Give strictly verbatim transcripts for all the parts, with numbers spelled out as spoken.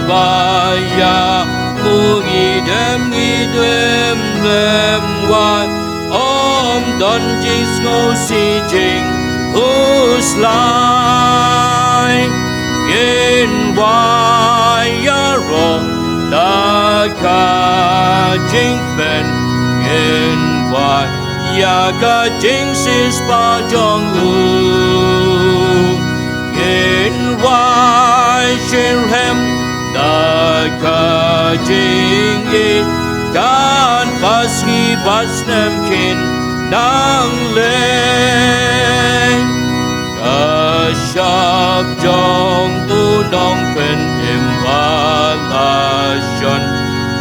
Ba ïa u ngi dem ngi dem dem wa, ym don jingsngewsih jingkhuslai. Ngin wai ïaroh da ka jingkmen, ngin wai ïa ka jingsiewspah jong u. Ngin wai shitrhem da ka jingïeit, katba sngi bad snem kin nang leit. Ka shap jong u nongpynim ba la shon,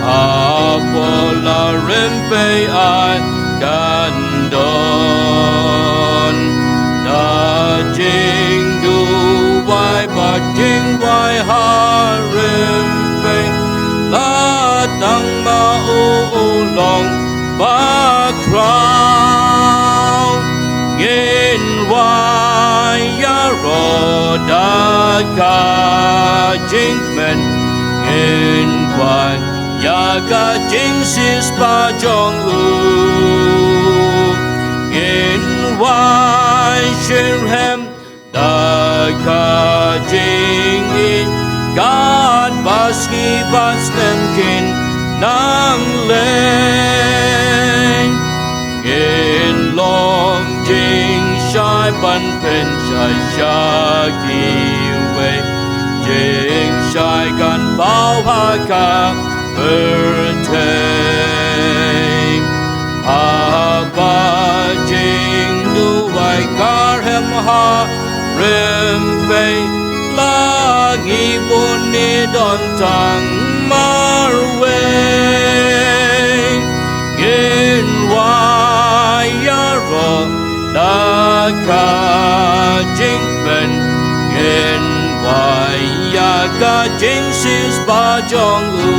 hapoh la rympei ai kan don. Da jingduwai bad jingwai ha rympei, la tang ma u u long bakhraw. Ngin wai ïaroh da ka jingkmen, ngin wai ïa ka jingsiewspah jong u. Ngin wai shitrhem da ka jingïeit, katba sngi bad snem kin nang leit. Ngin long jingshai ban pynshai sha kiwei, jingshai kan paw ha ka pyrthei. Haba jingduwai ka rhem ha rympei, la ngi bun ngi don tang marwei. Ngin wai ïaroh da ka jingkmen, ngin wai ïa ka jingsiewspah jong u.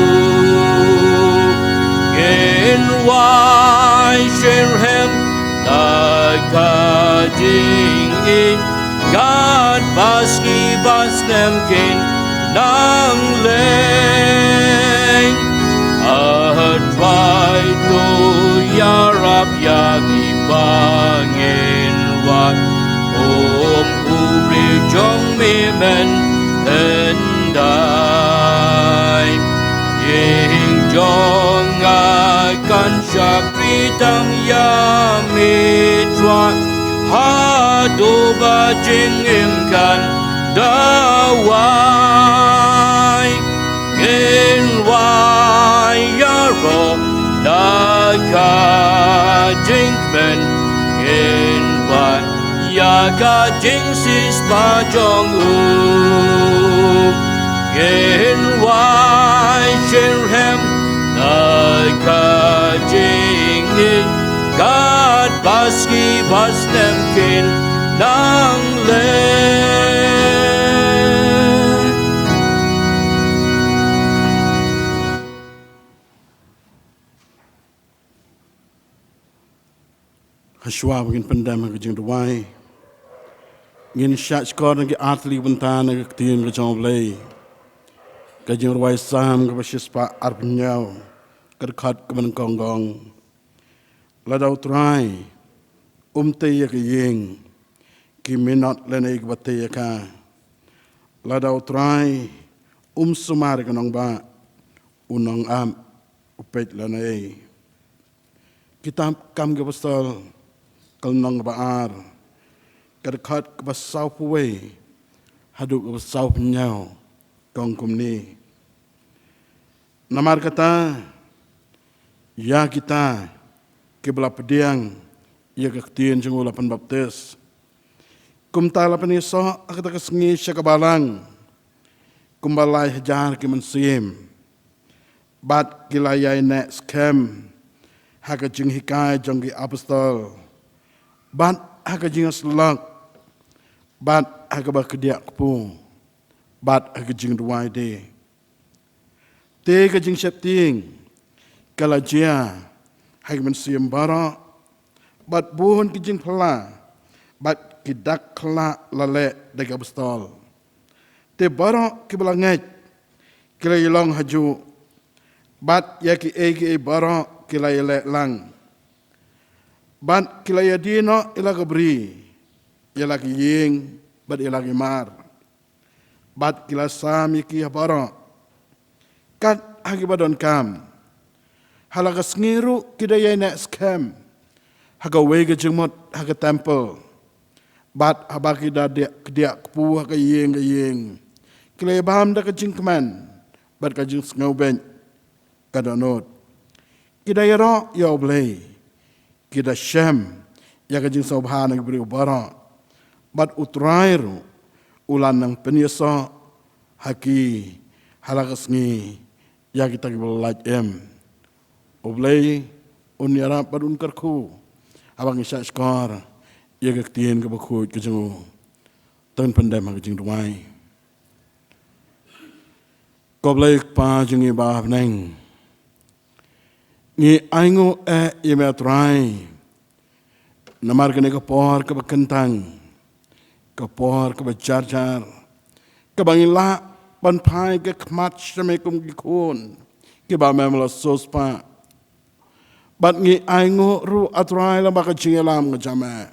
Ngin wai shitrhem da ka jingïeit, katba sngi bad snem kin nang leit. A Trai, to ïarap ïa ngi ba ngin wad kum u briew jong me mynhyndai. Ïing jong nga kan shakri tang ïa me Trai, haduh ba jingim kan da wai. Ngin wai ïaroh da ka jingkmen, ngin wai ïa ka jingsiewspah jong u. Ngin wai shitrhem da ka jingïeit, katba sngi bad snem kin nang leit. Hashwa ba ngin pyndem ha ka jingduwai, ngin shah shkor na ki artylli bynta na ka ktien ka jong U Blei. Ka jingrwai Salm kaba shispah arphew hynñiew, ka dkhot kaba nyngkong ka ong: Lada U Trai um tei ïa ka ïing, ki minot lane kiba tei ïa ka. Lada U Trai um sumar ïa ka nongbah, u nongap u peit lane. Kitab Kam ki Apostol, ka lynnong kaba ar, ka dkhot kaba sawphew wei haduh kaba sawphew hynñiew, ka ong kumne: Namar kata, ïa kita kiba la pdiang ïa ka ktien jong u la pynbaptis, kumta la pynïasoh ha kata ka sngi sha ka balang kumba lai hajar ki mynsiem. Bad ki la ïaineh skhem ha ka jinghikai jong ki apostol, bad ha ka jingïasyllok, bad ha kaba kdiah kpu, bad ha ka jingduwai de. Te ka jingsheptieng ka la jia ha ki mynsiem baroh, bad bun ki jingphylla bad ki dak khlak la leh da ki apostol. Te baroh kiba la ngeit ki la ïalong hajuh, bad ïa kiei kiei baroh ki la ïaleh lang. Bad ki la ïadie noh ïa la ka bri, ïa la ki ïing, bad ïa la ki mar. Bad ki la sam ïa ki ha baroh, kat ha kiba donkam. Ha la ka sngi ruh ki da ïaineh skhem ha kawei ka jingmut ha ka templ. Bad haba ki da diah, diah kpu ha ka ïing ka ïing, ki la ïabam da ka jingkmen bad ka jingsngewbha ka dohnud. Ki da ïaroh ïa U Blei, ki da shem ïa ka jingsngewbha na ki briew baroh. Bad U Trai ruh u la nang pynïasoh ha ki ha la ka sngi ïa kita kiba la lait im. U Blei un ïarap bad un kyrkhu haba ngi shah shkor ïa ka ktien kaba khuid ka jong u. To ngin pyndem ha ka jingduwai. Ko Blei Kpa jong ngi ba ha bneng, ngi ainguh eh ïa me Trai namar kane ka por kaba kyntang, ka por kaba jar jar, kaba ngi lah ban phai ka khmat sha me kum ki khun kiba me la siewspah. Bad ngi ainguh ruh, A Trai, lyngba ka jingïalam ka jong me,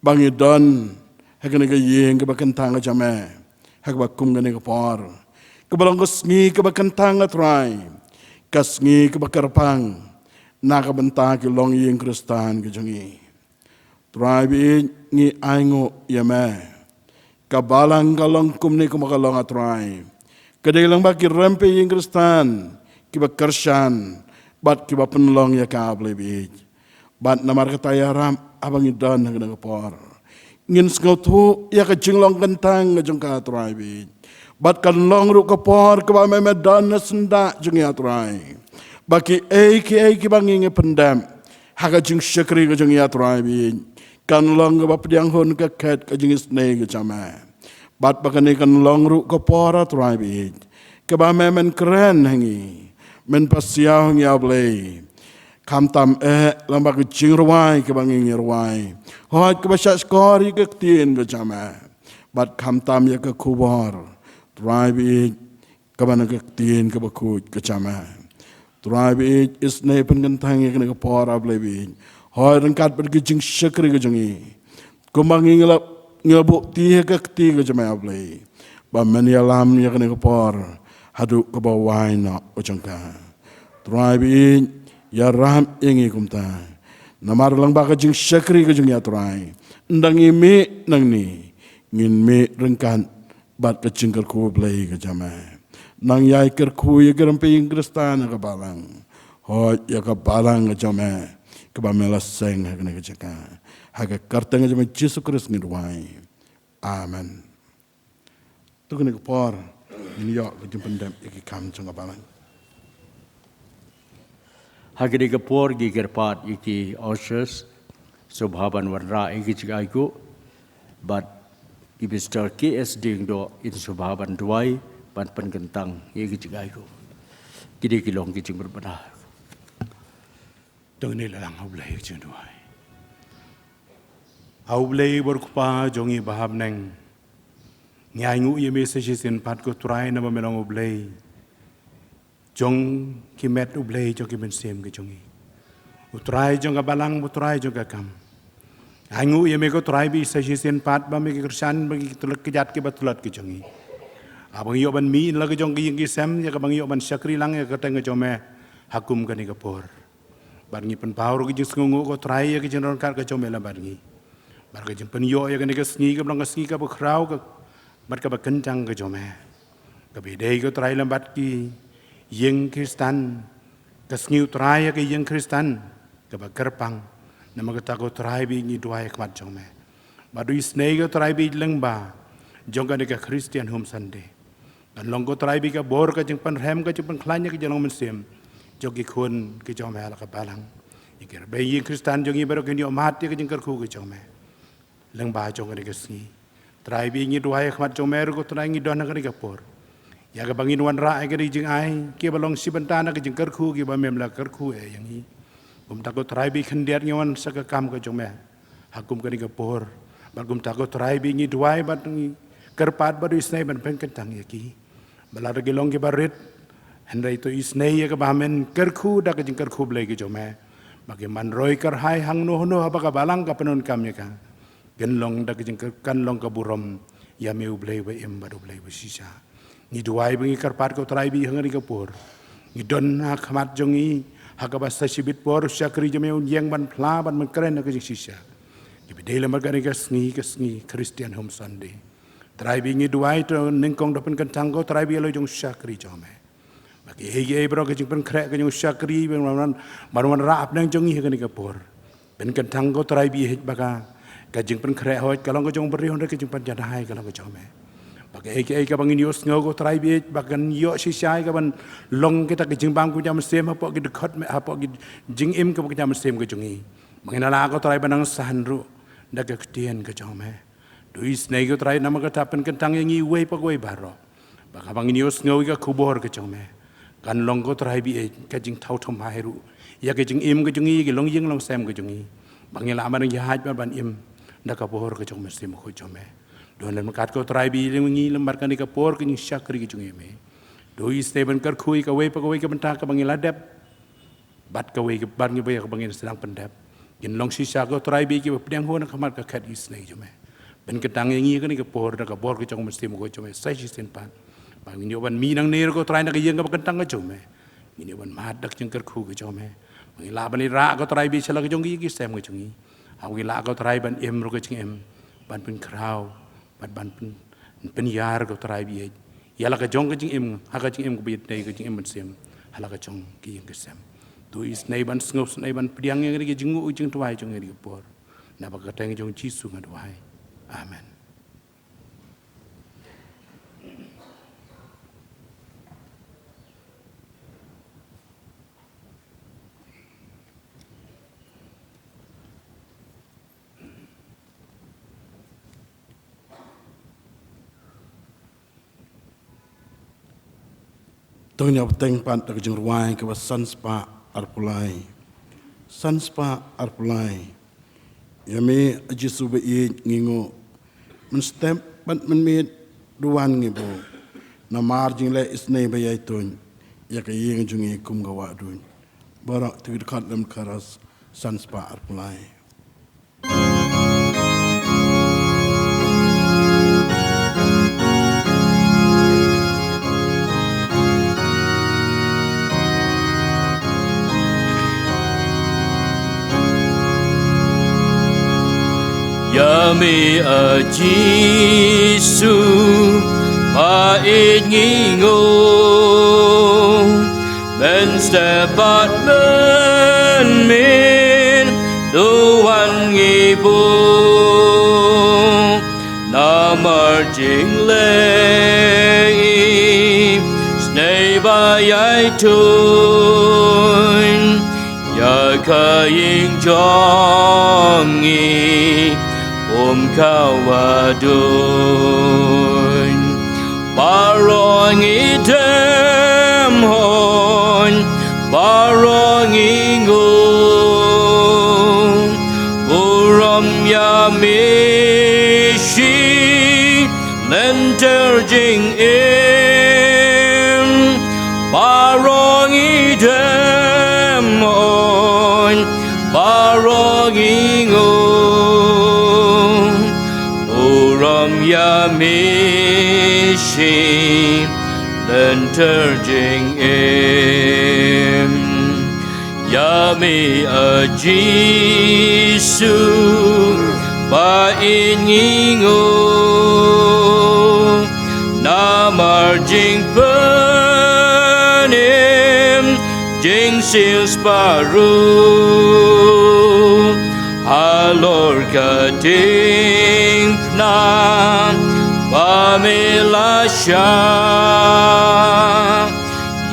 ba ngi don ha kane ka ïing kaba kyntang ka jong me ha kaba kum kane ka por, kaba long ka sngi kaba kyntang, A Trai, ka sngi kaba kyrpang na ka bynta ki longïing Khristan ka jong ngi. Trai baieit, ngi ainguh ïa me. Ka balang ka long kumne kumba ka long, A Trai, ka dei lyngba ki rympei ïing Khristan kiba kyrshan bad kiba pynlong ïa ka, A Blei baieit. Bad namar kata, ïarap haba ngi don ha kane ka por, ngin sngewthuh ïa ka jinglong kyntang ka jong ka, A Trai baieit. Bad kan long ruh ka por kaba me, me don ha syndah jong ngi, A Trai, ba kiei kiei kiba ngi, ngi pyndep ha ka jingshakri ka jong ngi, A Trai baieit, kan long kaba pdiang hun ka khet ka jingisynei ka jong me. Bad ba kane kan long ruh ka por, A Trai baieit, kaba me men kren ha ngi, men pasiaw ha ngi, A Blei. Khamtam eh lyngba ka jingrwai kaba ngi, ngi rwai, hooid, kaba shah shkor ïa ka ktien ka jong me. Bad khamtam ïa ka khubor, Trai baieit, kaba na ka ktien kaba khuid ka jong me. Trai baieit, isynei pynkyntang ïa kane ka por, A Blei baieit, hooid, ryngkat bad ka jingshakri ka jong ngi, kumba ngi, ngi la, ngi la buh kti ha ka kti ka jong me, A Blei, ba men ïalam ïa kane ka por haduh kaba wai noh ka jong ka. Trai baieit, ïarap ïa ngi kumta. Namar lyngba ka jingshakri ka jong ngi, A Trai, ynda ngi mih nangne, ngin mih ryngkat bad ka jingkyrkhu Blei ka jong me. Nang ïai kyrkhu ïa ki rympei ïing Khristan ha ka balang, hooid, ïa ka balang ka jong me kaba me la seng ha kane ka jaka. Ha ka kyrteng ka jong me Jisu Khrist ngi duwai. Amen. To kane ka por ngin ïoh ka jingpyndep ïa ki kam jong ka balang. Ha kane ka por ngi kyrpad ïa ki ushers sngewbha ban wanrah ïa ki jingainguh, bad i Mister K S Diengdoh in sngewbha ban duwai ban pynkyntang ïa ki jingainguh. Kine ki long ki jingpynbna. To ngin ïa lang ha U Blei ka jingduwai. A U Blei bad U Kpa jong ngi ba ha bneng, ngi ainguh ïa me sa shisien pat, ko Trai, namar me long U Blei jong ki met, U Blei jong ki mynsiem ki jong ngi, U Trai jong ka balang, U Trai jong ka kam. Ainguh ïa me, ko Trai, ba sa shisien pat ba me kyrshan bad ki tlot, ki kjat kiba tlot ki jong ngi, haba ngi ïoh ban mih na la ki jong ki ïing ki sem ïa kaba ngi ïoh ban shakri lang ïa ka kyrteng ka jong me ha kum kane ka por. Bad ngi pynpaw ruh ka jingsngewnguh, ko Trai, ïa ka jingryngkat ka jong me lem bad ngi, bad ka jingpynïoh ïa kane ka sngi kaba long ka sngi kaba khraw ka, bad kaba kyntang ka jong me, kaba dei, ko Trai, lem bad ki ïing Khristan, ka sngi U Trai ïa ka ïing Khristan kaba kyrpang. Namar kata, ko Trai, ba ngi duwai ha khmat jong me, bad to isynei, ko Trai, ba lyngba jong kane ka Christian Home Sunday kan long, ko Trai, ba ka bor, ka jingpynrhem, ka jingpynkhlaiñ ïa ka jinglong mynsiem jong ki khun ki jong me ha la ka balang. Ïa ki rympei ïing Khristan jong ngi baroh kin ïoh mad ïa ka jingkyrkhu ka jong me lyngba jong kane ka sngi. Trai, ba ngi duwai ha khmat jong me ruh, ko Trai, ngi don ha kane ka por ïa kaba ngin wanrah ïa kane ka jingai, kiba long shi bynta na ka jingkyrkhu kiba mem la kyrkhu eh ïa ngi. Kumta, ko Trai, ba khyndiat ngi wan sha ka kam ka jong me ha kum kane ka por. Bad kumta, ko Trai, ba ngi duwai bad ngi kyrpad bad isynei ban pynkyntang ïa ki. Ba lada ki long kiba rit, hynrei to isynei ïa ka ba men kyrkhu da ka jingkyrkhu Blei ka jong me, ba kin man roi kyrhai hangno hangno haba ka balang ka pyndonkam ïa ka, kan long da ka jingkyr-, kan long ka burom ïa me U Blei ba im bad U Blei ba shisha. Ngi duwai ba ngi kyrpad ko Trai Blei ha kane ka por. Ngi don ha khmat jong ngi ha kaba sa shibit por u shakri jong me un ïeng ban phla ban kren ha ka jingshisha. Kiba dei lem bad kane ka sngi, ka sngi Christian Home Sunday. Trai Blei ngi duwai to nyngkong da pynkyntang ko Trai Blei ïa la jong u shakri jong me. Ba kiei kiei baroh ka jingpynkhreh ka jong u shakri ban wan, ban wanrah hapdeng jong ngi ha kane ka por. Pynkyntang ko Trai Blei ba ka, ka jingpynkhreh hooid ka long ka jong u briew hynrei ka jingpynjanai ka long ka jong me. Ba kiei kiei kaba ngin ïohsngew ko Trai Blei ba kan ïoh shisha ïa ka ban long kita ki jingbam ki jam sem hapoh ki dkhot me, hapoh ki jingim kaba ki jam sem ka jong ngi. Ba ngin ïa lah ko Trai ban nang sah ruh da ka ktien ka jong me. To isynei ko Trai namar kata pynkyntang ïa ngi uwei pa uwei baroh. Ba haba ngin ïohsngew ïa ka khubor ka jong me, kan long ko Trai Blei ka jingthaw thymmai ruh ïa ka jingim ka jong ngi, ïa ka longïing longsem ka jong ngi. Ba ngin lah ban ïaid bad ban im da ka bor ka jong u Mynsiem Bakhuid jong me. Don lem kat ko Trai Blei lem ngi lem bad kane ka por ka jingshakri ka jong ngi me. To isynei ban kyrkhu ïa kawei pa kawei ka bynta kaba ngi la dep. Bad kawei ka, bad ngi ba ïa kaba ngin sdang pyndep. Ngin long shisha ko Trai Blei kiba pdiang ho na khmat ka khet isynei jong me. Pynkyntang ïa ngi kane ka por da ka bor ka jong u Mynsiem Bakhuid jong me sa shisien pat. Ba ngin ïoh ban mih nangne ruh ko Trai na ka ïing kaba kyntang ka jong me. Ngin ïoh ban mad da ka jingkyrkhu ka jong me. Ba ngin lah ban ïarah ko Trai Blei sha la ka jong ki ïing ki sem ka jong ngi. Ba ngin lah ko Trai ban im ruh ka jingim ban pynkhraw bad ban pyn, pynïar ko Trai Blei ïa la ka jong ka jingim, ha ka jingim kaba ïeit ne ka jingim mynsiem ha la ka jong ki ïing ki sem. To isynei ban sngewsynei ban pdiang ïa kane ka jingnguh jingduwai jong ngi ha kane ka por. Na ka bynta ka kyrteng jong u Jisu nga duwai. Amen. To ngin ïa bteng pat da ka jingrwai kaba san spah arphew lai. San spah arphew lai. Ïa me a Jisu ba ïeit ngi nguh. Mynstep bad mynmiet duwan ngi buh. Namar jingleh isynei ba ïai tuid ïa ka ïing jong ngi kum ka wah duid. Baroh to ki dkhot lem chorus san spah arphew lai. Ïa me a Jisu ba ïeit ngi nguh. Mynstep bad mynmiet duwan ngi buh. Namar jingleh isynei ba ïai tuid ïa ka ïing jong ngi kum ka wah duid. Baroh ngi dem hooid, baroh ngi nguh. Burom ïa me shi lynter jingim. Baroh ngi dem hooid, baroh ngi nguh. Burom ïa me shi lynter jingim. Ïa me a Jisu ba ïeit ngi nguh. Namar jingpynim jingsiewspah ruh halor ka diengphna ba me la shah.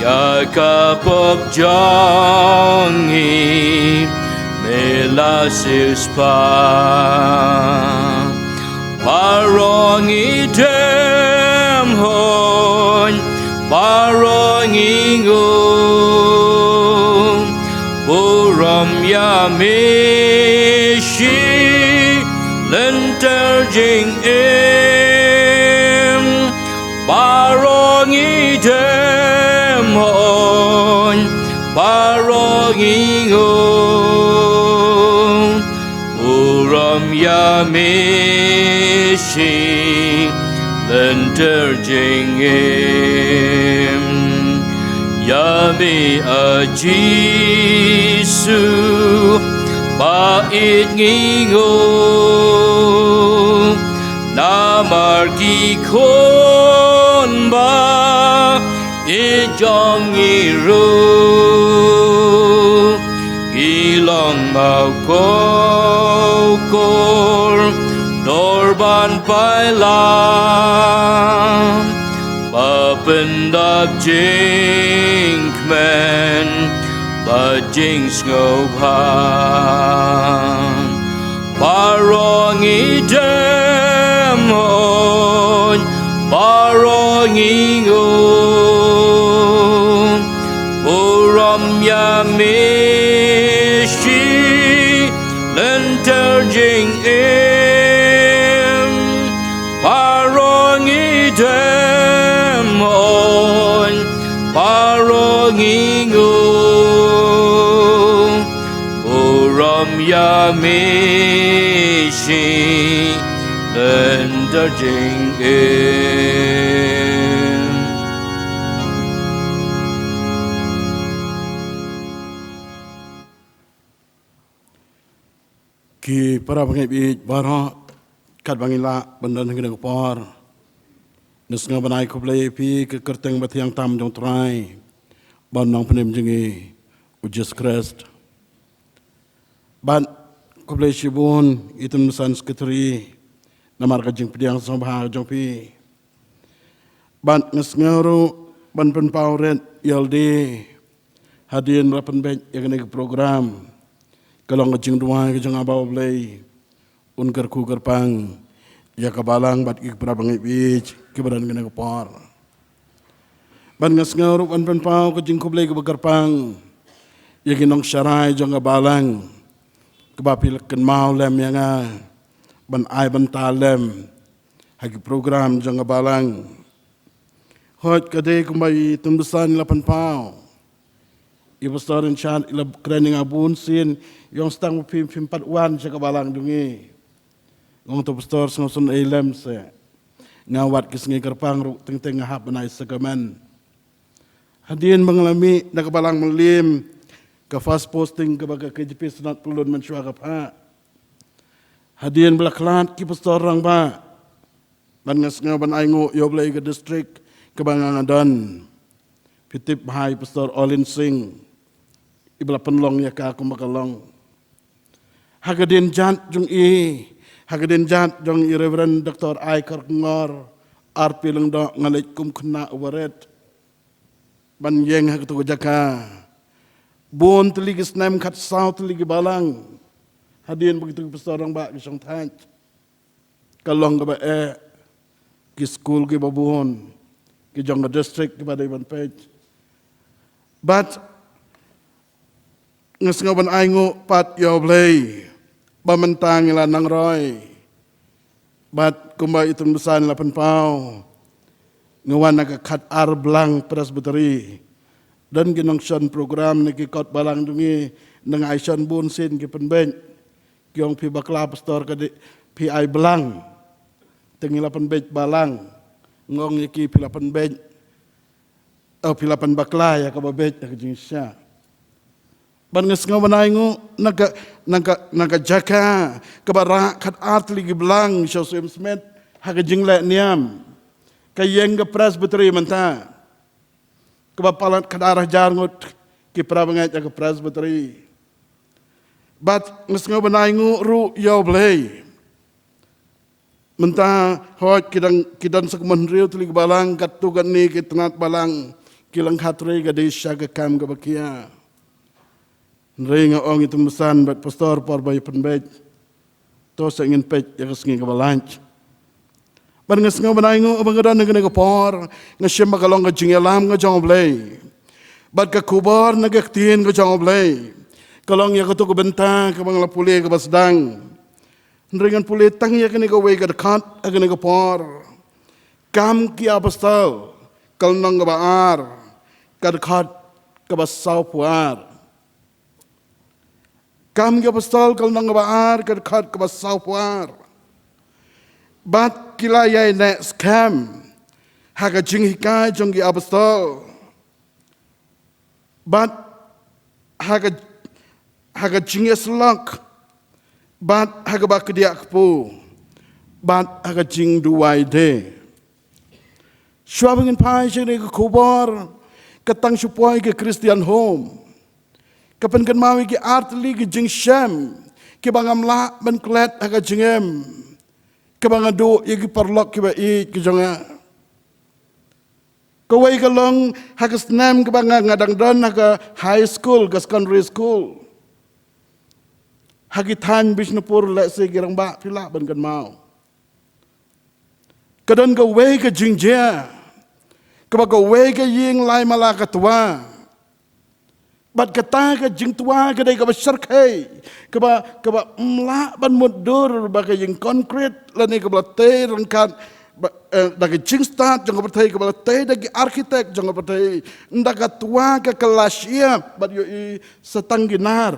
Ïa ka pop jong ngi me la siewspah. Baroh ngi dem hooid, baroh ngi nguh. Burom ïa me shi lynter jingim. Baroh ngi Ïa me shi lynter jingim, ïa me a Jisu ba ïeit ngi nguh, namar ki khun ba ïeit jong ngi ruh ki long mawkor dor ban paila, ba pyndap jingkmen bad jingsngewbha. Baroh ngi dem, oi, baroh ngi nguh, burom ïa me shi lynter jingim. Baroh ngi dem, oi, baroh ngi nguh, burom ïa me shi lynter jingim. Ki para bangeit baroh, katba ngi lah ban don ha kane ka por, nga sngew ban ai khublei ïa phi ha ka kyrteng bathiang tam jong U Trai bad U Nongpynim jong ngi, U Jisu Khrist. Bad khublei shibun ïa i Tymmen Basan Secretary namar ka jingpdiang sngewbha jong phi. Bad nga sngew ruh ban pynpaw rit ïalade hadien ba la pynbeit ïa kane ka program. Ka long ka jingduwai ka jong nga ba U Blei un kyrkhu kyrpang ïa ka balang bad ïa ki para bangeit kiba don ha kane ka por. Bad nga sngew ruh ban pynpaw ka jingkhublei kaba kyrpang ïa ki nongsharai jong ka balang, kiba phi la kynmaw lem ïa nga ban ai bynta lem ha ki program jong ka balang. Hooid, ka dei kumba i Tymmen Basan i la pynpaw, i Pastor in shad i la kren ïa nga bun sien, ïong sdang phim, phim pat wan sha ka balang jong ngi. Nga ong, to Pastor, sngewsynei lem seh. Nga wad ki sngi kyrpang ruh teng teng nga hap ban ai sakramen. Hadien ba nga la mih na ka balang Mylliem, ka first posting kaba ka K J P Synod Pyllun mynshuwa ka phah, hadien ba la khlad ki pastor rangbah, bad nga sngew ban ai nguh ïa U Blei, ka district kaba nga nga don, phi tip bha, i Pastor Olin Singh iba la pynlong ïa ka kumba ka long. Ha ka dienjat jong i, ha ka dienjat jong i Reverend Doctor Aikar Kongor, Arpyllung Doh, nga leit kum khynnah uba rit ban ïeng ha kato ka jaka. Bun tylli ki snem, khatsaw tylli ki balang, hadien ba kito ki pastor rangbah ki shong thait. Ka long kaba eh, ki skul kiba bun, ki jong ka district kiba dei ban peit. Bad nga sngew ban ai nguh pat ïa U Blei ba mynta ngi la nang roi. Bad kumba i Tymmen Basan i la pynpaw, nga wan na ka khatar blang Presbytery. Don ki nongshon program na ki kot balang jong ngi, nang ai shon bun sien ki pynbeit. Ki ong, phi bakla Pastor, ka dei phi ai blang. Te ngi la pynbeit balang. Nga ong ïa ki, phi la pynbeit, oh, phi la pynbakla ïa kaba beit ha ka jingshisha. Bad nga sngew ban ai nguh na ka, na ka, na ka jaka kaba rah khatar tylli ki blang sha u Syiem Smith ha ka jingleh niam. Ka ïeng ka Presbytery mynta kaba palat khatar hajar ngut ki para bangeit ha ka Presbytery. Bad nga sngew ban ai nguh ruh ïa U Blei. Mynta hooid ki dang, ki don sa kumba hynriew tylli ki balang, katto katne ki tnat balang ki lyngkha trei ka dei sha ka kam kaba khia. Hynrei nga ong i Tymmen Basan bad Pastor, por ba ïa pynbeit, to sa ngin peit ïa ka sngi kaba lait. Bad nga sngew ban ai nguh ba nga don ha kane ka por, nga shem ba ka long ka jingïalam ka jong U Blei. Bad ka khubor na ka ktien ka jong U Blei ka long ïa kato ka bynta kaba nga la pule kaba sdang. Hynrei ngan pule tang ïa kane kawei ka dkhot ha kane ka por. Kam ki Apostol, ka lynnong kaba ar, ka dkhot kaba sawphew ar. Kam ki Apostol ka lynnong kaba ar, ka dkhot kaba saw phew ar. Bad ki la ïai neh skhem ha ka jinghikai jong ki Apostol, bad ha ka, ha ka jingïasyllok, bad ha kaba kdiah kpu, bad ha ka jingduwai de. Shuwa ba ngin phai sha kane ka khubor, ka tang shu poi ka Christian Home, ka pynkynmaw ïa ki artylli ki jingshem kiba ngam lah ban klet ha ka jingim, kaba nga duh ïa ki paralok kiba ïeit ki jong nga. Kawei ka long ha ka snem kaba nga, nga dang don ha ka high school, ka secondary school, ha ki thaiñ Bishnupur, lehse ki rangbah phi lah ban kynmaw. Ka don kawei ka jingjia kaba kawei ka ïing lai mala ka twa. Bad kata ka jingtwa ka dei kaba shyrkhei, kaba, kaba ym lah ban mutdur ba ka ïing konkrit lane kaba la tei ryngkat ba, eh, da ka jingstad jong ka pyrthei, kaba la tei da ki architect jong ka pyrthei, da ka twa ka kylla shyiap bad ïohi sa tang ki nar.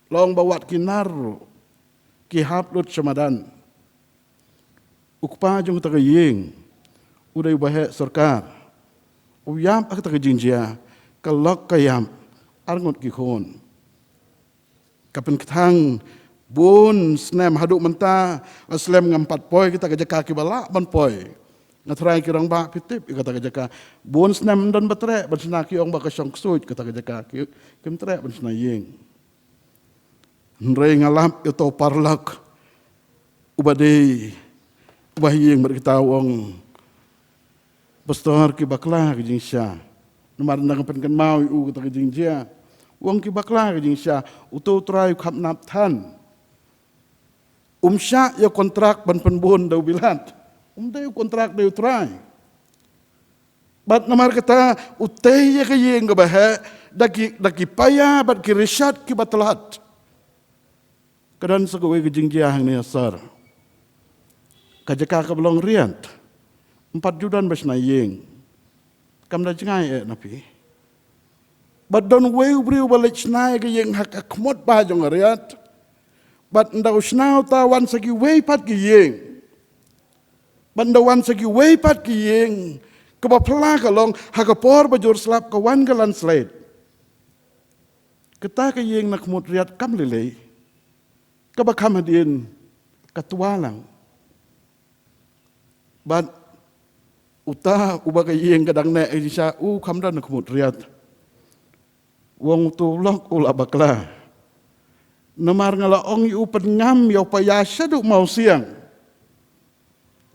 Long ba wat ki nar ruh ki hap lut sha madan. U kpa jong kata ka ïing u dei u baheh sorkar. U ïap ha kata ka jingjia, ka lok ka ïap, arngut ki khun. Ka pynkthang bun snem, haduh mynta, slem ngam pat poi kata ka jaka kiba lah ban poi. Nga tharai ki rangbah phi tip ïa kata ka jaka. Bun snem ym don ba treh ban shna, ki ong ba ka shong ksuid kata ka jaka, ki, kim treh ban shna ïing. Hynrei nga lap ïa uto u paralok uba dei u bahaïing bad kita, u ong, Pastor, ki bakla ka jingshisha. Namar nga pynkynmaw ïa u kata ka jingjia. U ong ki bakla ka jingshisha, uto u trai u khapnap than. Um shah ïa u kontrak ban pynbun da u bilat. Um dei u kontrak, dei u trai. Bad namar kata u tei ïa ka ïing kaba heh da ki, da ki paia bad ki rishat kiba tlot. Ka don sa kawei ka jingjia hangne ha sor. Ka jaka kaba long riat, ym pat ju don ba shna ïing. Kam da jngai eh na phi. Bad don uwei u briew ba leit shna ïa ka ïing ha ka khmut ba jong ka riat. Bad ynda u shna, uta wan sa kiwei pat ki ïing. Bad ynda wan sa kiwei pat ki ïing, kaba phylla ka long ha ka por ba jur slap ka wan ka landslide. Kata ka ïing na khmut riat kam lei lei. Kaba kham hadien ka twa lang. Bad uta uba ka ïing ka dang neh, eh, shisha, u kham don na khmut riat. U ong uto u lok u la bakla. Namar nga la ong ïa u pynngam ïa u paia shaduh mawsiang.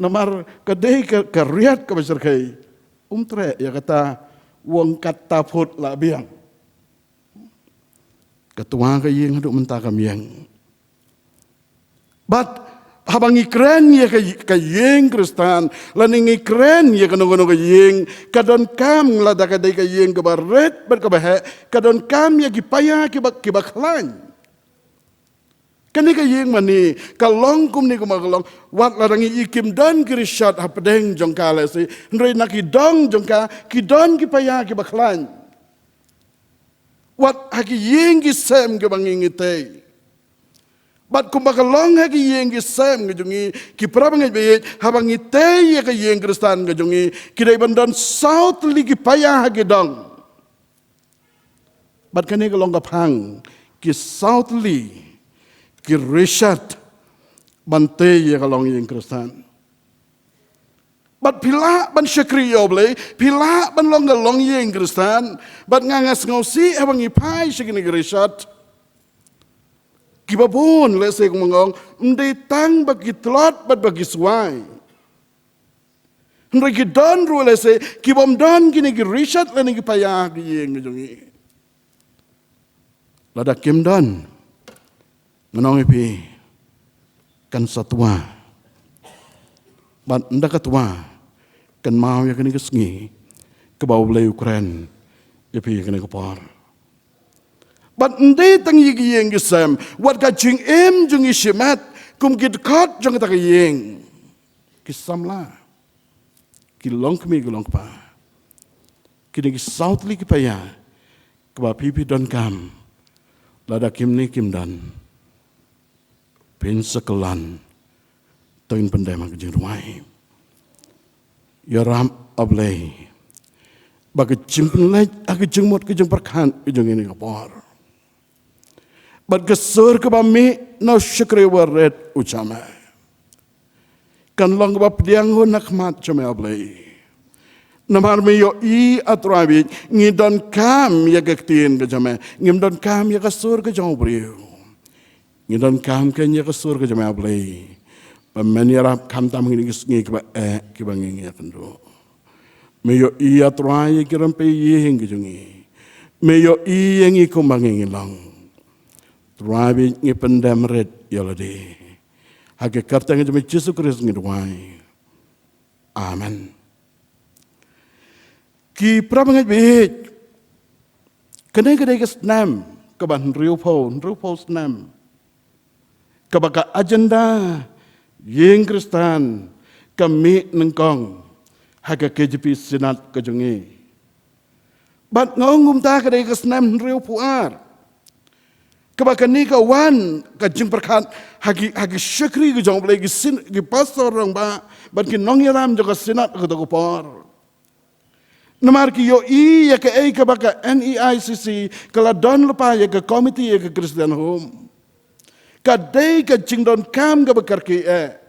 Namar ka dei ka, ka riat kaba shyrkhei. Um treh ïa kata, u ong katto phut lah biang. Ka twa ka ïing haduh mynta kam ïeng. Bad haba ngi kren ïa ka, ka ïing Khristan, lane ngi kren ïa kano kano ka ïing, ka donkam, lada ka dei ka ïing kaba rit bad kaba heh, ka donkam ïa ki paia kiba, kiba khlaiñ. Kane ka ïing mane ka long kumne kumba ka long, wat lada ngi i kim don ki rishat hapdeng jong ka lehse, hynrei na ki dong jong ka ki don ki paia kiba khlaiñ. Wat ha ki ïing ki sem kiba ngi, ngi tei. Bad kumba ka long ha ki ïing ki sem ki jong ngi, ki parabangeit baieit, haba ngi tei ïa ka ïing Khristan ka jong ngi, ki dei ban don saw tylli ki paia ha ki dong. Bad kane ka long ka phang, ki saw tylli ki rishat ban tei ïa ka longïing Khristan. Bad phi lah ban shakri ïa U Blei, phi lah ban long ka longïing Khristan. Bad nga, nga sngewsih haba ngi phai sha kine ki rishat, kiba bun lehse, kum nga ong, ym dei tang ba ki tlot bad ba ki swai. Hynrei ki don ruh lehse kibym don kine ki rishat lane ki paia ha ki ïing ki jong ngi. Lada kim don, ngan ong ïa phi, kan sa twa. Bad ynda ka twa, kynmaw ïa kane ka sngi kaba U Blei u kren ïa phi ha kane ka por. Bad ym dei tang ïa ki ïing ki sem, wat ka jingim jong ngi shimet, kum ki dkhot jong kata ka ïing, ki samla, ki longkmie ki longkpa, kine ki saw tylli ki paia kiba phi, phi donkam Lada kim ne kim don, pynsakhlan, to ngin pyndem ha ka jingduwai. Ïarap, A Blei, ba ka jingpynleit ha ka jingmut ka jingpyrkhat ka jong ngi ha kane ka por, bad ka sur kaba mih na u shakri ba rit u jong me, kan long kaba pdiang hun ha khmat jong me, A Blei. Namar me ïohi, A Trai baieit, ngi donkam ïa ka ktien ka jong me, ngim donkam ïa ka sur ka jong u briew. Ngi donkam keiñ ïa ka sur ka jong me, A Blei, ba men ïarap khamtam ha kine ki sngi kiba eh kiba ngi ïakynduh. Me ïohi, A Trai, ïa ki rympei ïing ki jong ngi. Me ïohi ïa ngi kumba ngi ngi long. Trai baieit, ngi pyndem rit ïa lade. Ha ka kyrteng jong me Jisu Khrist ngi duwai. Amen. Ki para bangeit baieit, kane ka dei ka snem kaba hynriewphew, hynriewphew snem kaba ka agenda ïing Khristan ka mih nyngkong ha ka K J P Synod ka jong ngi. Bad nga ong kumta ka dei ka snem hynriewphew ar kaba kane ka wan ka jingpyrkhat ha ki, ha ki shakri ka jong U Blei, ki syn-, ki pastor rangbah bad ki nongïalam jong ka Synod ha kato ka por. Namar ki ïohi ïa kaei kaba ka N E I C C ka la don lypa ïa ka komiti ïa ka Christian Home. Ka dei ka jingdonkam kaba kyrkieh, eh,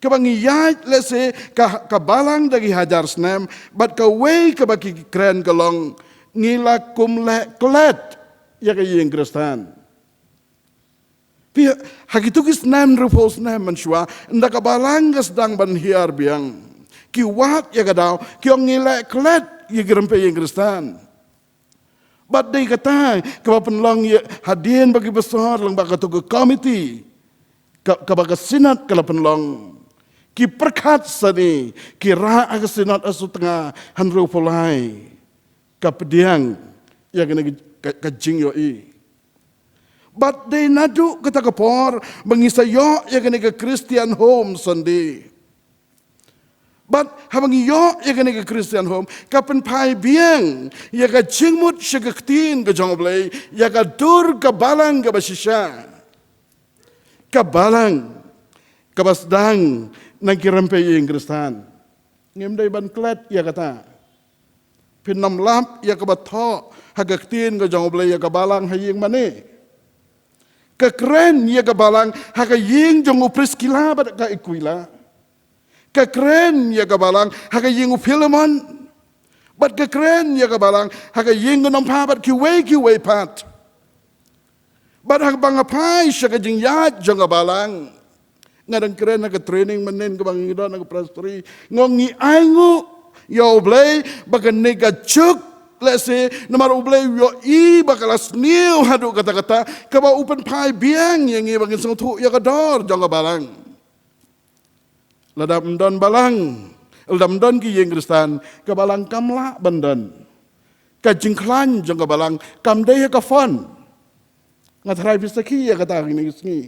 kaba ngi ïaid lehse ka, ka balang da ki hajar snem, bad kawei kaba ki kren ka long, ngi la kum leh klet ïa ka ïing Khristan. Phi, ha kito ki snem, hynriewphew snem mynshuwa, ynda ka balang ka sdang ban hiar biang, ki wad ïa ka daw, ki ong ngi leh klet ïa ki rympei ïing Khristan. Bad dei kata kaba pynlong ïa, hadien ba ki pastor lyngba kato ka komiti ka, kaba ka Synod ka la pynlong, ki pyrkhat sani, ki rah ha ka Synod ha Sutnga hynriewphew lai, ka pdiang ïa kane ka, ka, ka jingïohi. Bad dei naduh kata ka por ba ngi sa ïoh ïa kane ka Christian Home Sunday. Bad haba ngi ïoh ïa kane ka Christian Home, ka pynphai biang ïa ka jingmut sha ka ktien ka jong U Blei ïa ka dur ka balang kaba shisha, ka balang kaba sdang na ki rympei ïing Khristan. Ngim dei ban klet ïa kata. Phin ym lap ïa kaba thoh ha ka ktien ka jong U Blei ïa ka balang ha ïing mane. Ka kren ïa ka balang ha ka ïing jong u Priskila bad ka Akwila. Ka kren ïa ka balang ha ka ïing u Philemon. Bad ka kren ïa ka balang ha ka ïing ka nongpha bad kiwei kiwei pat. Bad haba nga phai sha ka jingïaid jong ka balang, nga dang kren ha ka training mynhynnin kaba ngi don ha ka presbytery, nga ong ngi ainguh ïa U Blei ba kane ka juk lehse namar U Blei u ïohi ba ka la sniew haduh katta katta, kaba u pynphai biang ïa ngi ba ngin sngewthuh ïa ka dor jong ka balang. Lada ym don balang, lada ym don ki ïing Khristan, ka balang kam lah ban don. Ka jingkhlaiñ jong ka balang kam dei ha ka phone. Nga tharai phi sakhi ïa kata ha kine ki sngi,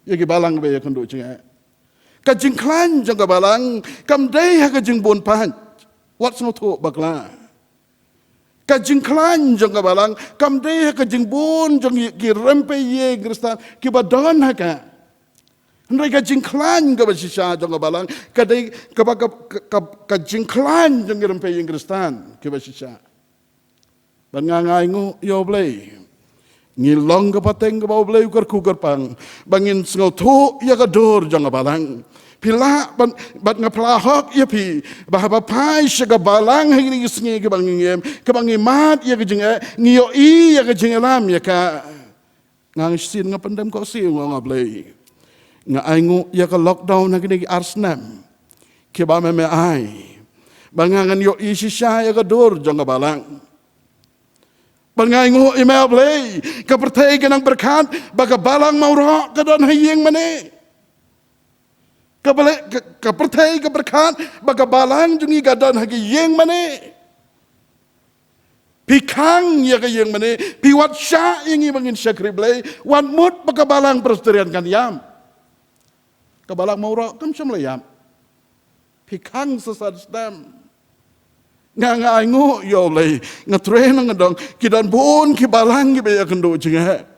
ïa ki balang ba ïakynduh jingeh. Ka jingkhlaiñ jong ka balang kam dei ha ka jingbun paid. Wat sngewthuh bakla. Ka jingkhlaiñ jong ka balang kam dei ha ka jingbun jong ki rympei ïing Khristan kiba don ha ka. Hynrei ka jingkhlaiñ kaba shisha jong ka balang ka dei kaba ka, ka, ka, ka jingkhlaiñ jong ki rympei ïing Khristan kiba shisha. Bad nga, nga ainguh ïa U Blei. Ngi long ka pateng kaba U Blei u kyrkhu kyrpang ba ngin sngewthuh ïa ka dur jong ka balang. Phi lah bad, bad nga phla hok ïa phi ba haba phai sha ka balang ha kine ki sngi kiba ngi ngim, kaba ngi mad ïa ka jingeh, ngi ïohi ïa ka jingïalam ïa ka. Nga ngeit shisien nga pyndem khohsiew, nga ong A Blei, nga ainguh ïa ka lockdown ha kine ki ar snem kiba me me ai ba nga ngan ïohi shisha ïa ka dur jong ka balang. Bad nga ainguh ïa me A Blei, ka pyrthei ka nang pyrkhat ba ka balang Mawroh ka don ha ïing mane. Ka Blei, ka, ka pyrthei ka pyrkhat ba ka balang jong ngi ka don ha ka ïing mane. Phi khang ïa ka ïing mane, phi wad shah ïa ngi ba ngin shakri Blei, wat mut ba ka balang Presbyterian kan ïam. Ka balang Mawroh kam shym la ïam. Phi khang sa san snem. Nga nga ai nguh ïa U Blei, nga trei na nga dong, ki don bun ki balang kiba ïakynduh jingeh.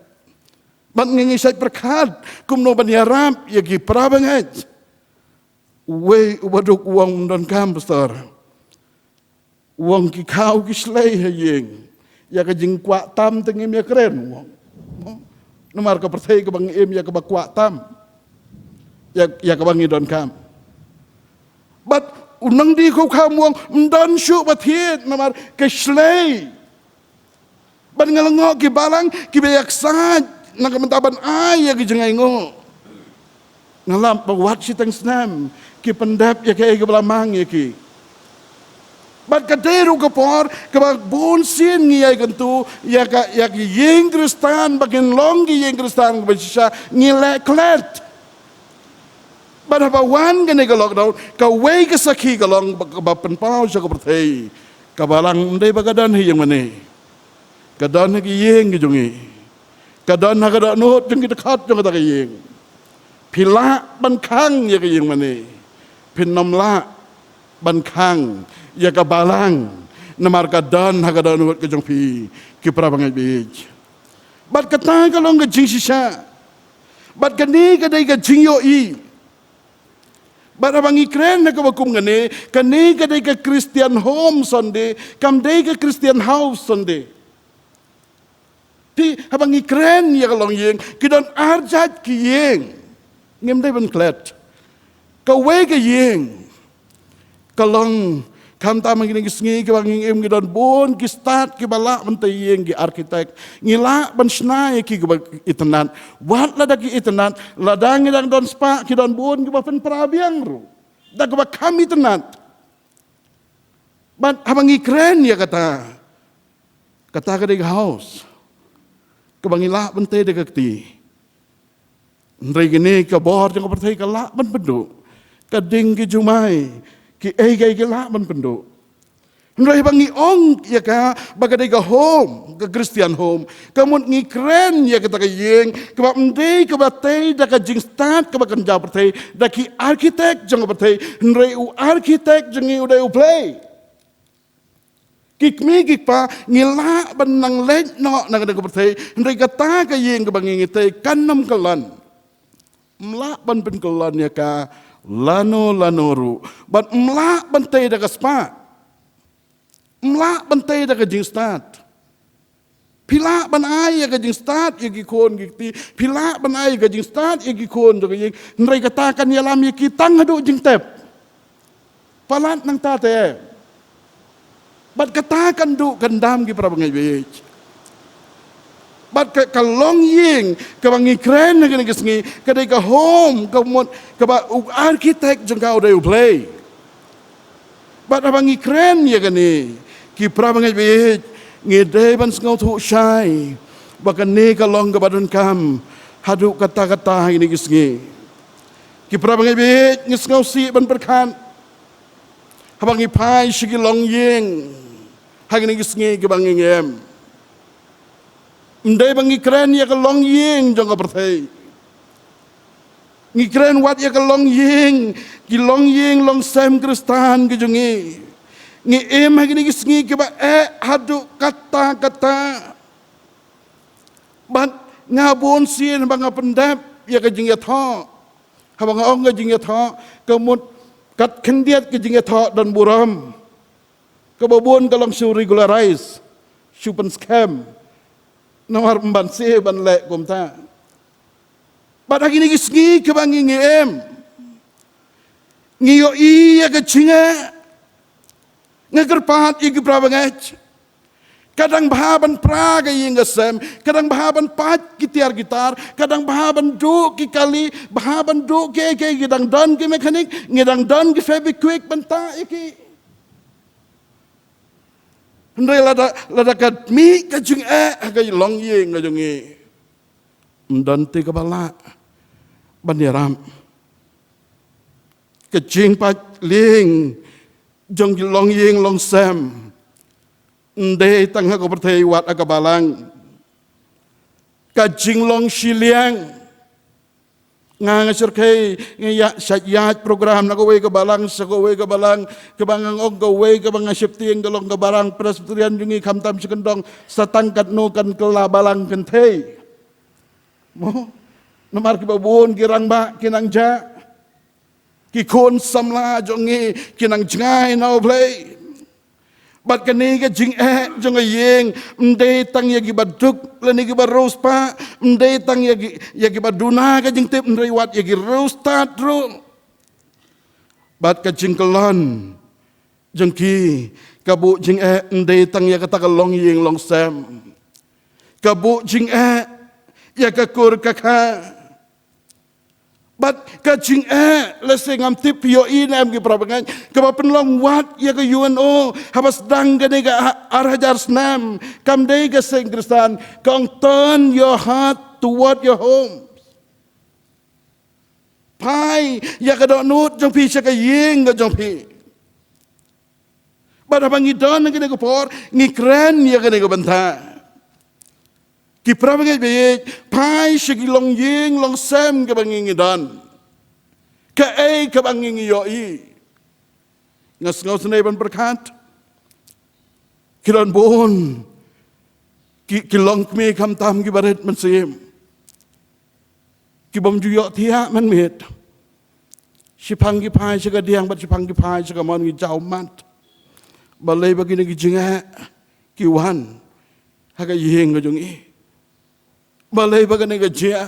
Bad nga ngi shait pyrkhat kumno ban ïarap ïa ki para bangeit. Uwei u baduk u ong, ym donkam pastor. U ong ki khaw ki shlei ha ïing. Ïa ka jingkwah tam te ngim ïakren, u ong. Namar ka pyrthei kaba ngi im ïa kaba kwah tam. Ïa, ïa kaba ngi donkam. Bad u nongdie khaw kham u ong, ym don shuh ba thied namar ka shlei. Bad nga lyngngoh ki balang kiba ïaksaid na ka bynta ban ai ïa ki jingainguh. Nga lap ba wat shiteng snem ki pyndep ïa kaei kaba la mang ïa ki. Bad ka dei ruh ka por kaba bun sien ngi ïai kyntu ïa ka, ïa ki ïing Khristan ba kin long ki ïing Khristan kaba shisha, ngi leh klet. Bad haba wan kane ka lockdown, kawei ka sakhi ka long ba, ba pynpaw sha ka pyrthei. Ka balang ym dei ba ka don ha ïing mane. Ka don ha ki ïing ki jong ngi. Ka don ha ka dohnud jong ki dkhot jong kata ka ïing. Phi lah ban khang ïa ka ïing mane. Phin ym lah ban khang ïa ka balang. Namar ka don ha ka dohnud ka jong phi, ki para bangeit bieit. Bad kata ka long ka jingshisha. Bad kane ka dei ka jingïohi. Bad haba ngi kren ha kaba kum kane, kane ka dei ka Christian Home Sunday, kam dei ka Christian House Sunday. Te haba ngi kren ïa ka longïing, ki don arjait ki ïing. Ngim dei ban klet. Kawei ka ïing ka long, khamtam ha kine ki sngi kiba ngi im, ngi don bun ki stad kiba lah ban tei ïing, ki architect. Ngi lah ban shna ïa ki kiba itynnad. Wat lada ki itynnad, lada ngi dang don spah, ki don bun kiba pynpra biang ruh da kaba kham itynnad. Bad haba ngi kren ïa kata, kata ka dei ka house kaba ngi lah ban tei da ka kti. Hynrei kane ka bor jong ka pyrthei ka lah ban pynduh. Ka ding, ki jumai, kiei kiei ki lah ban pynduh. Hynrei haba ngi ong ïa ka ba ka dei ka home, ka Christian home, ka mut ngi kren ïa kata ka ïing kaba ym dei kaba tei da ka jingstad kaba kynja pyrthei, da ki architect jong ka pyrthei, hynrei u architect jong ngi u dei U Blei. Ki kmie ki kpa, ngi lah ban nang leit noh na ka dang ka pyrthei, hynrei kata ka ïing kaba ngi ngi tei kan ym kyllon. Ym lah ban pynkyllon ïa ka lano lano ruh. Bad ym lah ban tei da ka spah. Ym lah ban tei da ka jingstad. Phi lah ban ai ïa ka jingstad ïa ki khun ki kti. Phi lah ban ai ïa ka jingstad ïa ki khun jong ka ïing. Hynrei kata kan ïalam ïa ki tang haduh jingtep. Palat nangta te. Bad kata kan duh kan dam, ki para bangeit bieit. Bad ka, ka longïing kaba ngi kren ha kine ki sngi, ka dei ka home, ka mut kaba u architect jong ka u dei U Blei. Bad haba ngi kren ïa kane, ki para bangeit bieit, ngi dei ban sngewthuh shai ba kane ka long kaba donkam haduh katta katta ha kine ki sngi. Ki para bangeit bieit, ngi sngewsih ban pyrkhat haba ngi phai sha ki longïing ha kine ki sngi kiba ngi ngim. Ym dei ba ngi kren ïa ka longïing jong ka pyrthei. Ngi kren wat ïa ka longïing, ki longïing longsem Khristan ki jong ngi. Ngi im ha kine ki sngi kiba eh haduh katta katta. Bad nga bun sien ba nga pyndep ïa ka jingïathoh. Haba nga ong ka jingïathoh, ka mut kat khyndiat ka jingïathoh don burom. Kaba bun ka long shu regularize, shu pynskhem. Namar ym banse ban leh kumta. Bad ha kine ki sngi kiba ngi ngi im, ngi ïohi ïa ka jingeh. Nga kyrpad ïa ki para bangeit. Ka dang bha ban pra ka ïing ka sem, ka dang bha ban pait ki tiar ki tar, ka dang bha ban duh ki kali, bha ban duh kiei kiei, ki dang don ki mechanic, ngi dang don ki Fevikwik ban tah ïa ki. Hynrei lada, lada ka mih ka jingeh ha ka longïing ka jong ngi, ym don te kaba lah ban ïarap. Ka jingpait lieng jong ki longïing longsem ym dei tang ha ka pyrthei wat ha ka balang. Ka jinglong shiliang Nga nga syrkhei, nga ïa, shait ïaid program na kawei ka balang sha kawei ka balang, kaba nga ong kawei kaba nga sheptieng ka long ka balang Presbyterian jong ngi, khamtam sha kyndong, sa tang katno kan kylla balang kynthei. Mo, namar kiba bun ki rangbah ki nang jah, ki khun samla jong ngi ki nang jngai na U Blei. Bad kane ka jingeh jong ka ïing, ym dei tang ïa kiba duk lane kiba riewspah, ym dei tang ïa ki, ïa kiba duna ka jingtip, hynrei wat ïa ki riewstad ruh. Bad ka jingkyllon jong ki, ka buh jingeh ym dei tang ïa kata ka longïing longsem, ka buh jingeh ïa ka kur ka kha. Bad ka jingeh, lehse ngam tip ïohi ne em ki parabangeit, kaba pynlong wat ïa ka U N O haba sdang kane ka ar hajar snem, kam dei ka seng Khristan, ka ong, "Turn your heart toward your homes." Phai ïa ka dohnud jong phi sha ka ïing ka jong phi. Bad haba ngi don ha kane ka por, ngi kren ïa kane ka bynta. Ki parabangeit ba ïeit, phai sha ki longïing longsem kaba ngi ngi don. Kaei kaba ngi ngi ïohi? Nga sngew sngewsynei ban pyrkhat. Ki don bun ki, ki longkmie khamtam kiba rit mynsiem, kibym ju ïohthiah mynmiet. Shiphang ki phai sha ka diang bad shiphang ki phai sha ka mon, ngi jaw mat. Balei ba kine ki jingeh ki wan ha ka ïing ka jong ngi? Balei ba kane ka jia?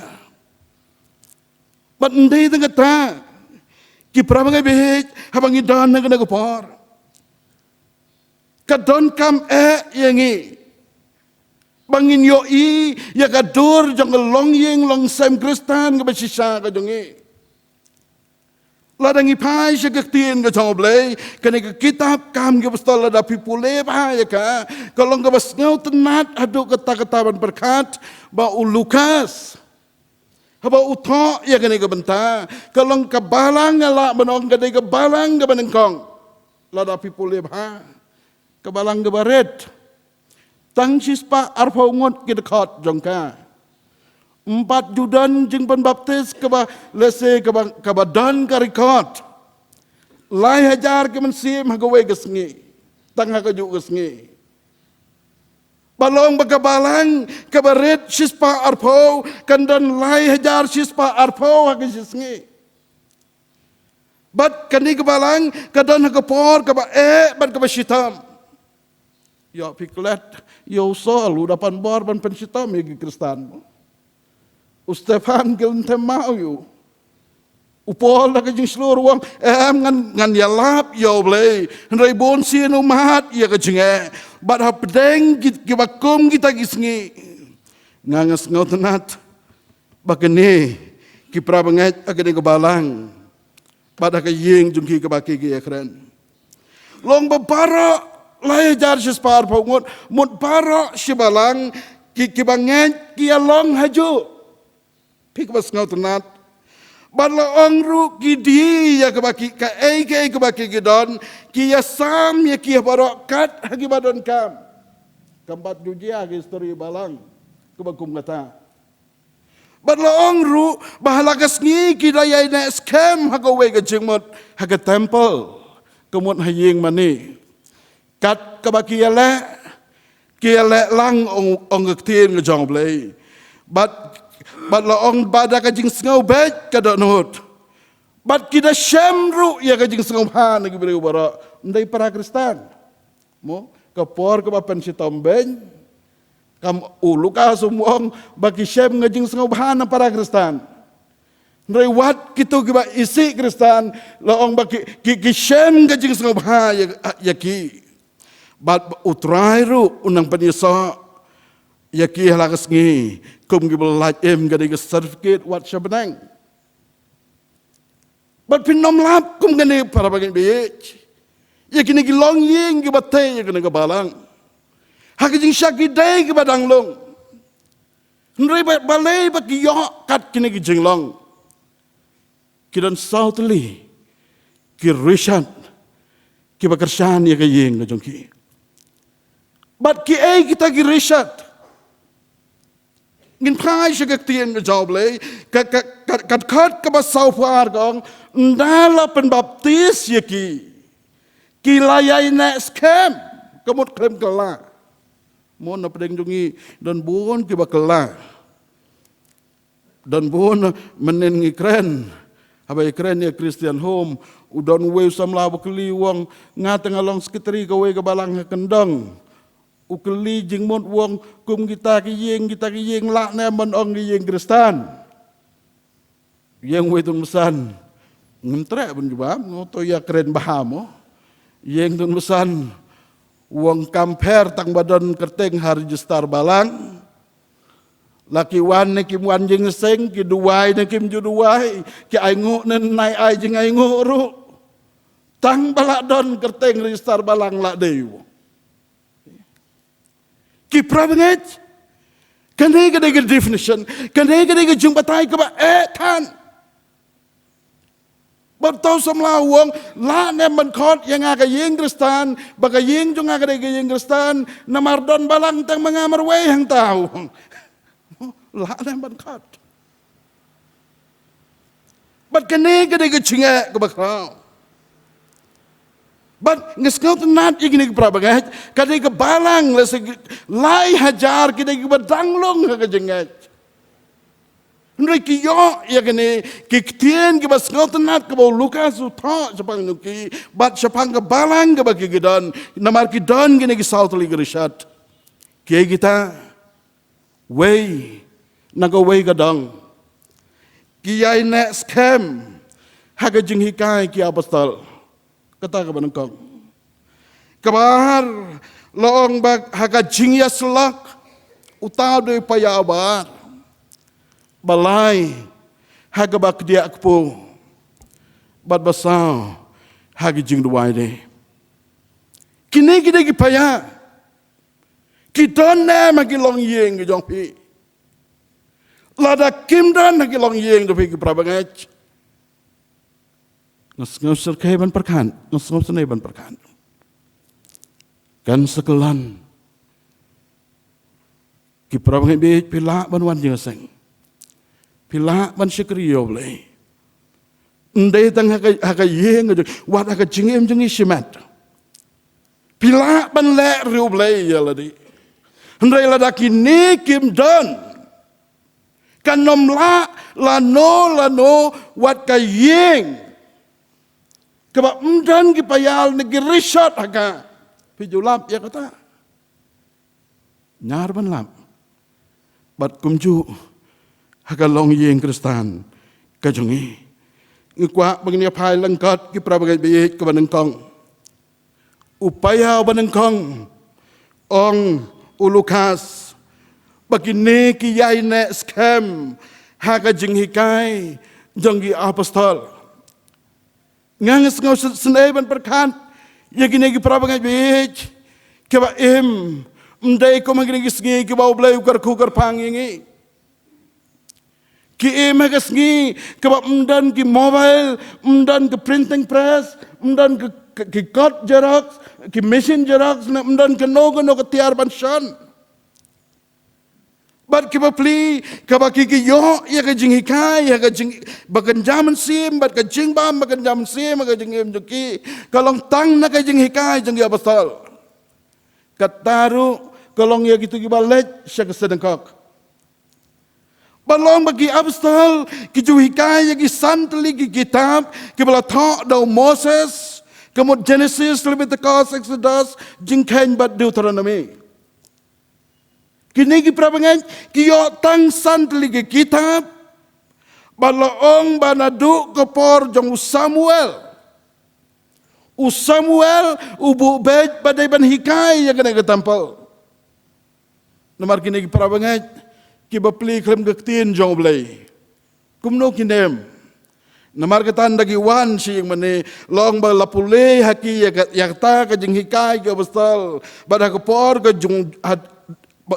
Bad ym dei tang kata, ki parabangeit ba ïeit, haba ngi don ha kane ka por, ka donkam eh ïa ngi ba ngin ïohi ïa ka dur jong ka longïing longsem Khristan kaba shisha ka jong ngi. Lada ngi phai sha ka ktien ka jong U Blei, kane ka kitab Kam ki Apostol, lada phi pule bha ïa ka, ka long kaba sngewtynnat haduh katta katta ban pyrkhat ba u Lukas, haba u thoh ïa kane ka bynta, ka long ka balang, nga lah ban ong ka dei ka balang kaba nyngkong. Lada phi pule bha, ka balang kaba rit. Tang shispah arphew ngut ki dkhot jong ka. Ym pat ju don jingpynbaptis kaba, lehse kaba, kaba don ka record. Lai hajar ki mynsiem ha kawei ka sngi. Tang ha kajuh ka sngi. Ba long ba ka balang kaba rit shispah arphew kan don lai hajar shispah arphew ha ka shi sngi. Bad kane ka balang ka don ha ka por kaba eh bad kaba shitom. Ïoh phi klet ïa u Saul, u da pan bor ban pynshitom ïa ki Khristan. U Stephan ki lynthem maw ïa u. U Paul da ka jingshlur u ong, em, ngan, ngan ïalap ïa U Blei, hynrei bun sien u mad ïa ka jingeh. Bad hapdeng ki, kiba kum kita ki sngi, nga nga sngewtynnat ba kane ki parabangeit ha kane ka balang bad ha ka ïing jong ki kaba ki, ki ïakren, long ba baroh lai hajar shispah arphew ngut, mut baroh shi balang, ki, kiba ngeit ki ïalong hajuh. Phi kaba sngewtynnat. Bad la ong ruh ki die ïa kaba ki, kaei kaei kaba ki, ki don, ki ïasam ïa ki ha baroh kat ha kiba donkam. Kam pat ju jia ha ka histori balang kaba kum kata. Bad la ong ruh ba ha la ka sngi ki da ïaineh skhem ha kawei ka jingmut ha ka temple, ka mut ha ïing mane. Kat kaba ki ïaleh, ki ïaleh lang, ong, ong ka ktien ka jong U Blei. Bad, bad la ong ba da ka jingsngew beit ka dohnud. Bad ki da shem ruh ïa ka jingsngewbha na ki briew baroh. Ym dei para Khristan. Mo, ka por kaba pynshitom beiñ, kam u Lukas um ong ba ki shem ka jingsngewbha na para Khristan. Hynrei wat kito kiba isih Khristan, la ong ba ki, ki, ki shem ka jingsngewbha ïa, ïa ki. Bad U Trai ruh u nang pynïasoh ïa ki ha la ka sngi kum kiba la lait im, ka dei ka certificate wat sha bneng. Bad phin ym lap kum kane, para bangeit ba ïeit, ïa kine ki longïing kiba tei ïa kane ka balang. Ha ka jingshakri dei kiba dang long. Hynrei ba, balei ba ki ïoh kat kine ki jinglong? Ki don saw tylli ki rishot kiba kyrshan ïa ka ïing ka jong ki. Bad kiei kita ki rishot? Ngin phai sha ka ktien ka jong U Blei, ka, ka, ka, ka dkhot kaba saw phew ar ka ong, ynda la pynbaptis ïa ki, ki la ïaineh skhem, ka mut khlem kylla. Mo na pdeng jong ngi don bun kiba kylla. Don bun mynnin ngi kren. Haba ïa kren ïa Christian Home, u don uwei u samla ba kylli u ong, nga te nga long sekretari kawei ka balang ha kyndong. U kylli jingmut u ong, kum kita ki ïing, kita ki ïing lah ne em ban ong ki ïing Khristan. Ïing uwei tuan basan. Ngim treh ban jubab, nga to ïa kren bha mo. Ïing tuan basan. U ong kam pher tang ba don kyrteng ha register balang. La ki wan ne kim wan jingïaseng, ki duwai ne kim ju duwai, ki ainguh ne nai ai jingainguh ruh. Tang ba la don kyrteng register balang la dei u. Ki para bangeit, kane ka dei ka definition, kane ka dei ka jingbatai kaba eh than. Bad uta u samla u ong, lah ne em ban khot ïa nga ka ïing Khristan, ba ka ïing jong nga ka dei ka ïing Khristan, namar don balang tang ma nga marwei hangta, u ong. Lah ne em ban khot. Bad kane ka dei ka jingeh kaba khraw. Bad nga sngewtynnat ïa kine ki para bangeit, ka dei ka balang lehse lai hajar ki dei kiba dang lung ha ka jingngeit. Hynrei ki ïoh ïa kine ki ktien kiba sngewtynnat kaba u Lukas u thoh shaphang jong ki, bad shaphang ka balang kaba ki, ki don, namar ki don kine ki saw tylli ki rishot. Kiei kita? Wei na kawei ka dong, ki ïaineh skhem ha ka jinghikai ki apostol. Kata kaba nyngkong. Kaba ar, la ong ba ha ka jingïasyllok, uta u dei u païaw ba ar. Ba lai, ha kaba kdiah kpu. Bad ba saw, ha ka jingduwai de. Kine ki dei ki païaw. Ki don ne em ha ki longïing ki jong phi? Lada kim don ha ki longïing jong phi ki para bangeit, nga sngew syrkhei ban pyrkhat, nga sngew syrkhei ban pyrkhat. Kan sa kyllon. Ki para bangeit, phi lah ban wan jingïaseng. Phi lah ban shakri ïa U Blei. Ym dei tang ha ka, ha ka ïing jong, wat ha ka jingim jong ngi shimet. Phi lah ban leh ruh ïa U Blei ïa lade. Hynrei lada kine kim don, kan ym lah lano lano wat ka ïing kaba ym don ki païaw ne ki rishot ha ka. Phi ju lap ïa kata? Ñiar ban lap. Bad kumjuh ha ka longïing Khristan ka jong ngi. Ngi kwah ba ngin ïa phai lyngkot ki para bangeit ba ïeit, kaba nyngkong. U païaw ba nyngkong, ong u Lukas, ba kine ki ïaineh skhem ha ka jinghikai jong ki apostol. Nga nga sngew syn-, sngewsynei ban pyrkhat ïa kine ki para bangeit ba ïeit, kiba im, ym dei kum ha kine ki sngi kiba U Blei u kyrkhu kyrpang ïa ngi. Ki im ha ka sngi kaba ym don ki mobile, ym don ki printing press, ym don ki, ki, ki kot xerox, ki machine xerox, ne ym don kano kano ka tiar ban shon. Bad kiba plie, kaba ki, ki ïoh ïa ka jinghikai, ïa ka jing, ba kynja mynsiem, bad ka jingbam ba kynja mynsiem ha ka jingim jong ki, ka long tang na ka jinghikai jong ki apostol. Kata ruh ka long ïa kito kiba leit sha ka synagogue. Ba long ba ki apostol ki ju hikai ïa ki san tylli ki kitab kiba la thoh da u Moses, ka mut Genesis, Leviticus, Exodus, Jingkheiñ bad Deuteronomy. Kine ki para bangeit ki ïoh tang san tylli ki kitab. Ba la ong ba naduh ka por jong u Samuel, u Samuel u buh beit ba dei ban hikai ïa kane ka temple. Namar kine ki para bangeit kiba plie khlem ka ktien jong U Blei. Kumno kin im? Namar kata ynda ki wan sha ïing mane, long ba la pule ha ki ïa ka, ïa kata ka jinghikai ki apostol. Bad ha ka por ka jong, ha,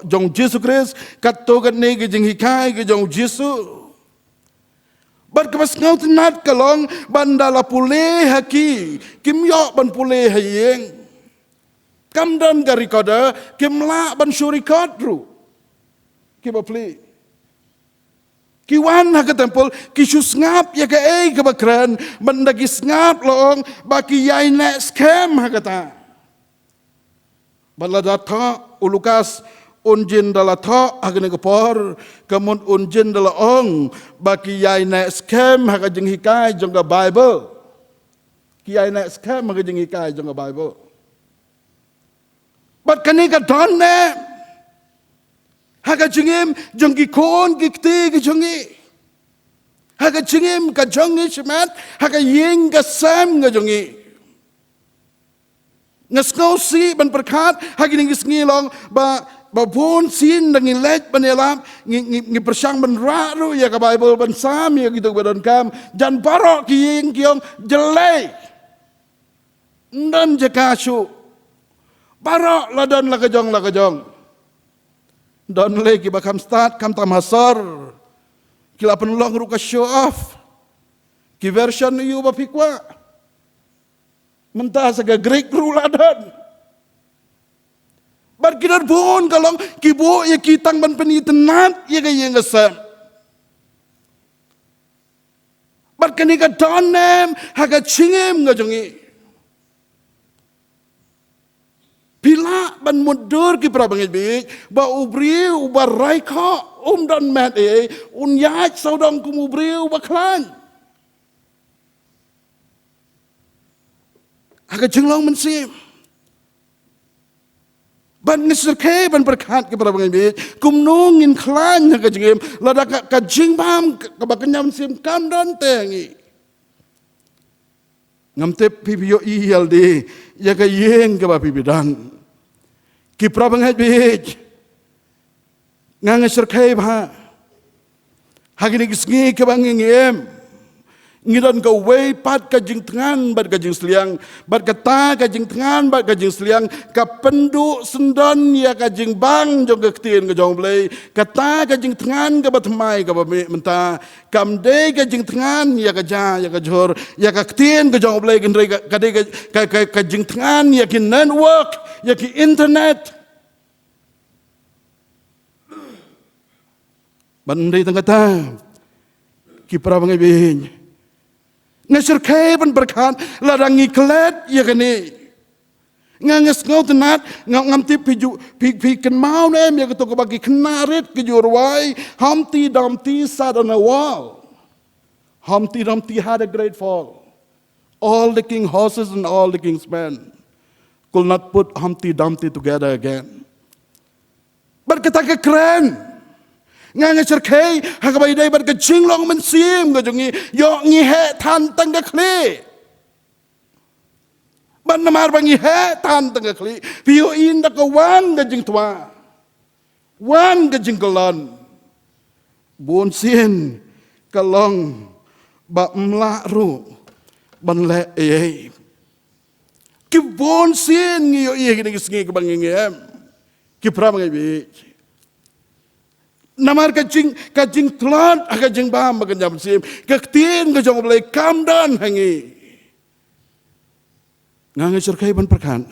jong Jisu Khrist, katto katne ka jinghikai ka jong Jisu. Bad kaba sngewtynnat ka long ba ynda la pule ha ki, kim ïoh ban pule ha ïing. Kam don ka recorder, kim lah ban shu record ruh. Kiba plie. Ki wan ha ka temple, ki shu sngap ïa kaei kaba kren, ban da ki sngap la ong ba ki ïai neh skhem ha kata. Bad lada thoh u Lukas, un jin da la thoh ha kane ka por, ka mut un jin da la ong ba ki ïai neh skhem ha ka jinghikai jong ka Bible. Ki ïai neh skhem ha ka jinghikai jong ka Bible. Bad kane ka don ne ha ka jingim jong ki khun ki kti ki jong ngi, ha ka jingim ka jong ngi shimet, ha ka ïing ka sem ka jong ngi. Nga sngewsih ban pyrkhat ha kine ki sngi long ba, ba bun sien da ngi leit ban ïalap, ngi, ngi, ngi pyrshang ban rah ruh ïa ka Bible, ban sam ïa kito kiba donkam. Jan baroh ki ïing ki ong jlei. Ym don jaka shuh. Baroh la don la ka jong la ka jong. Don lei kiba kham stad, kham tam ha sor. Ki la pynlong ruh ka show off. Ki version ïu ba phi kwah. Mynta sa ka Greek ruh la don. Bad ki don bun ka long, ki buh ïa ki tang ban pynitynnad ïa ka ïing ka sem. Bad kane ka don ne em ha ka jingim ka jong ngi. Phi lah ban mutdur ki para bangeit bieit ba u briew uba rai khoh um don met ei, un ïaid sawdong kum u briew uba khlaiñ. Ha ka jinglong mynsiem. Bad nga syrkhei ban pyrkhat ki para bangeit bieit, kumno ngin khlaiñ ha ka jingim lada ka, ka jingbam ka, kaba kynja mynsiem kam don te ha ngi. Ngam tip phi, phi ïohi ïa lade ïa ka ïing kaba phi, phi don. Ki para bangeit bieit, nga, nga syrkhei ba ha kine ki sngi kiba ngi, ngi im, ngi don kawei pat ka jingthngan bad ka jingsliang, bad kata ka jingthngan bad ka jingsliang ka pynduh syndon ïa ka jingbang jong ka ktien ka jong U Blei. Kata ka jingthngan kaba thymmai kaba mih mynta kam dei ka jingthngan ïa ka ja, ïa ka jhur, ïa ka ktien ka jong U Blei, ka dei ka, ka dei ka, ka, ka, ka jingthngan ïa ki network, ïa ki internet. Ban dei tang kata, ki para bangeit bieit, nga syrkhei ban pyrkhat lada ngi klet ïa kane. Nga, nga sngewtynnat, nga, ngam tip phi ju, phi, phi kynmaw ne em ïa kato kaba ki khynnah rit ki ju rwai, Humpty Dumpty sat on a wall. Humpty Dumpty had a great fall. All the king horses and all the king's men could not put Humpty Dumpty together again. Bad kata ka kren, nga, nga syrkhei ha kaba ïadei bad ka jinglong mynsiem ka jong ngi, ïoh ngi heh than tang ka khlieh. Bad namar ba ngi heh than tang ka khlieh, phi ïohi ynda ka wan ka jingtwa, wan ka jingkyllon, bun sien ka long ba ym lah ruh ban leh ei ei. Ki bun sien ngi ïohi ha kine ki sngi kiba ngi, ngi im, ki para bangeit bieit. Namar ka jing, ka jingtlot ha ka jingbam ba kynja mynsiem, ka ktien ka jong U Blei kam don ha ngi. Nga, nga syrkhei ban pyrkhat,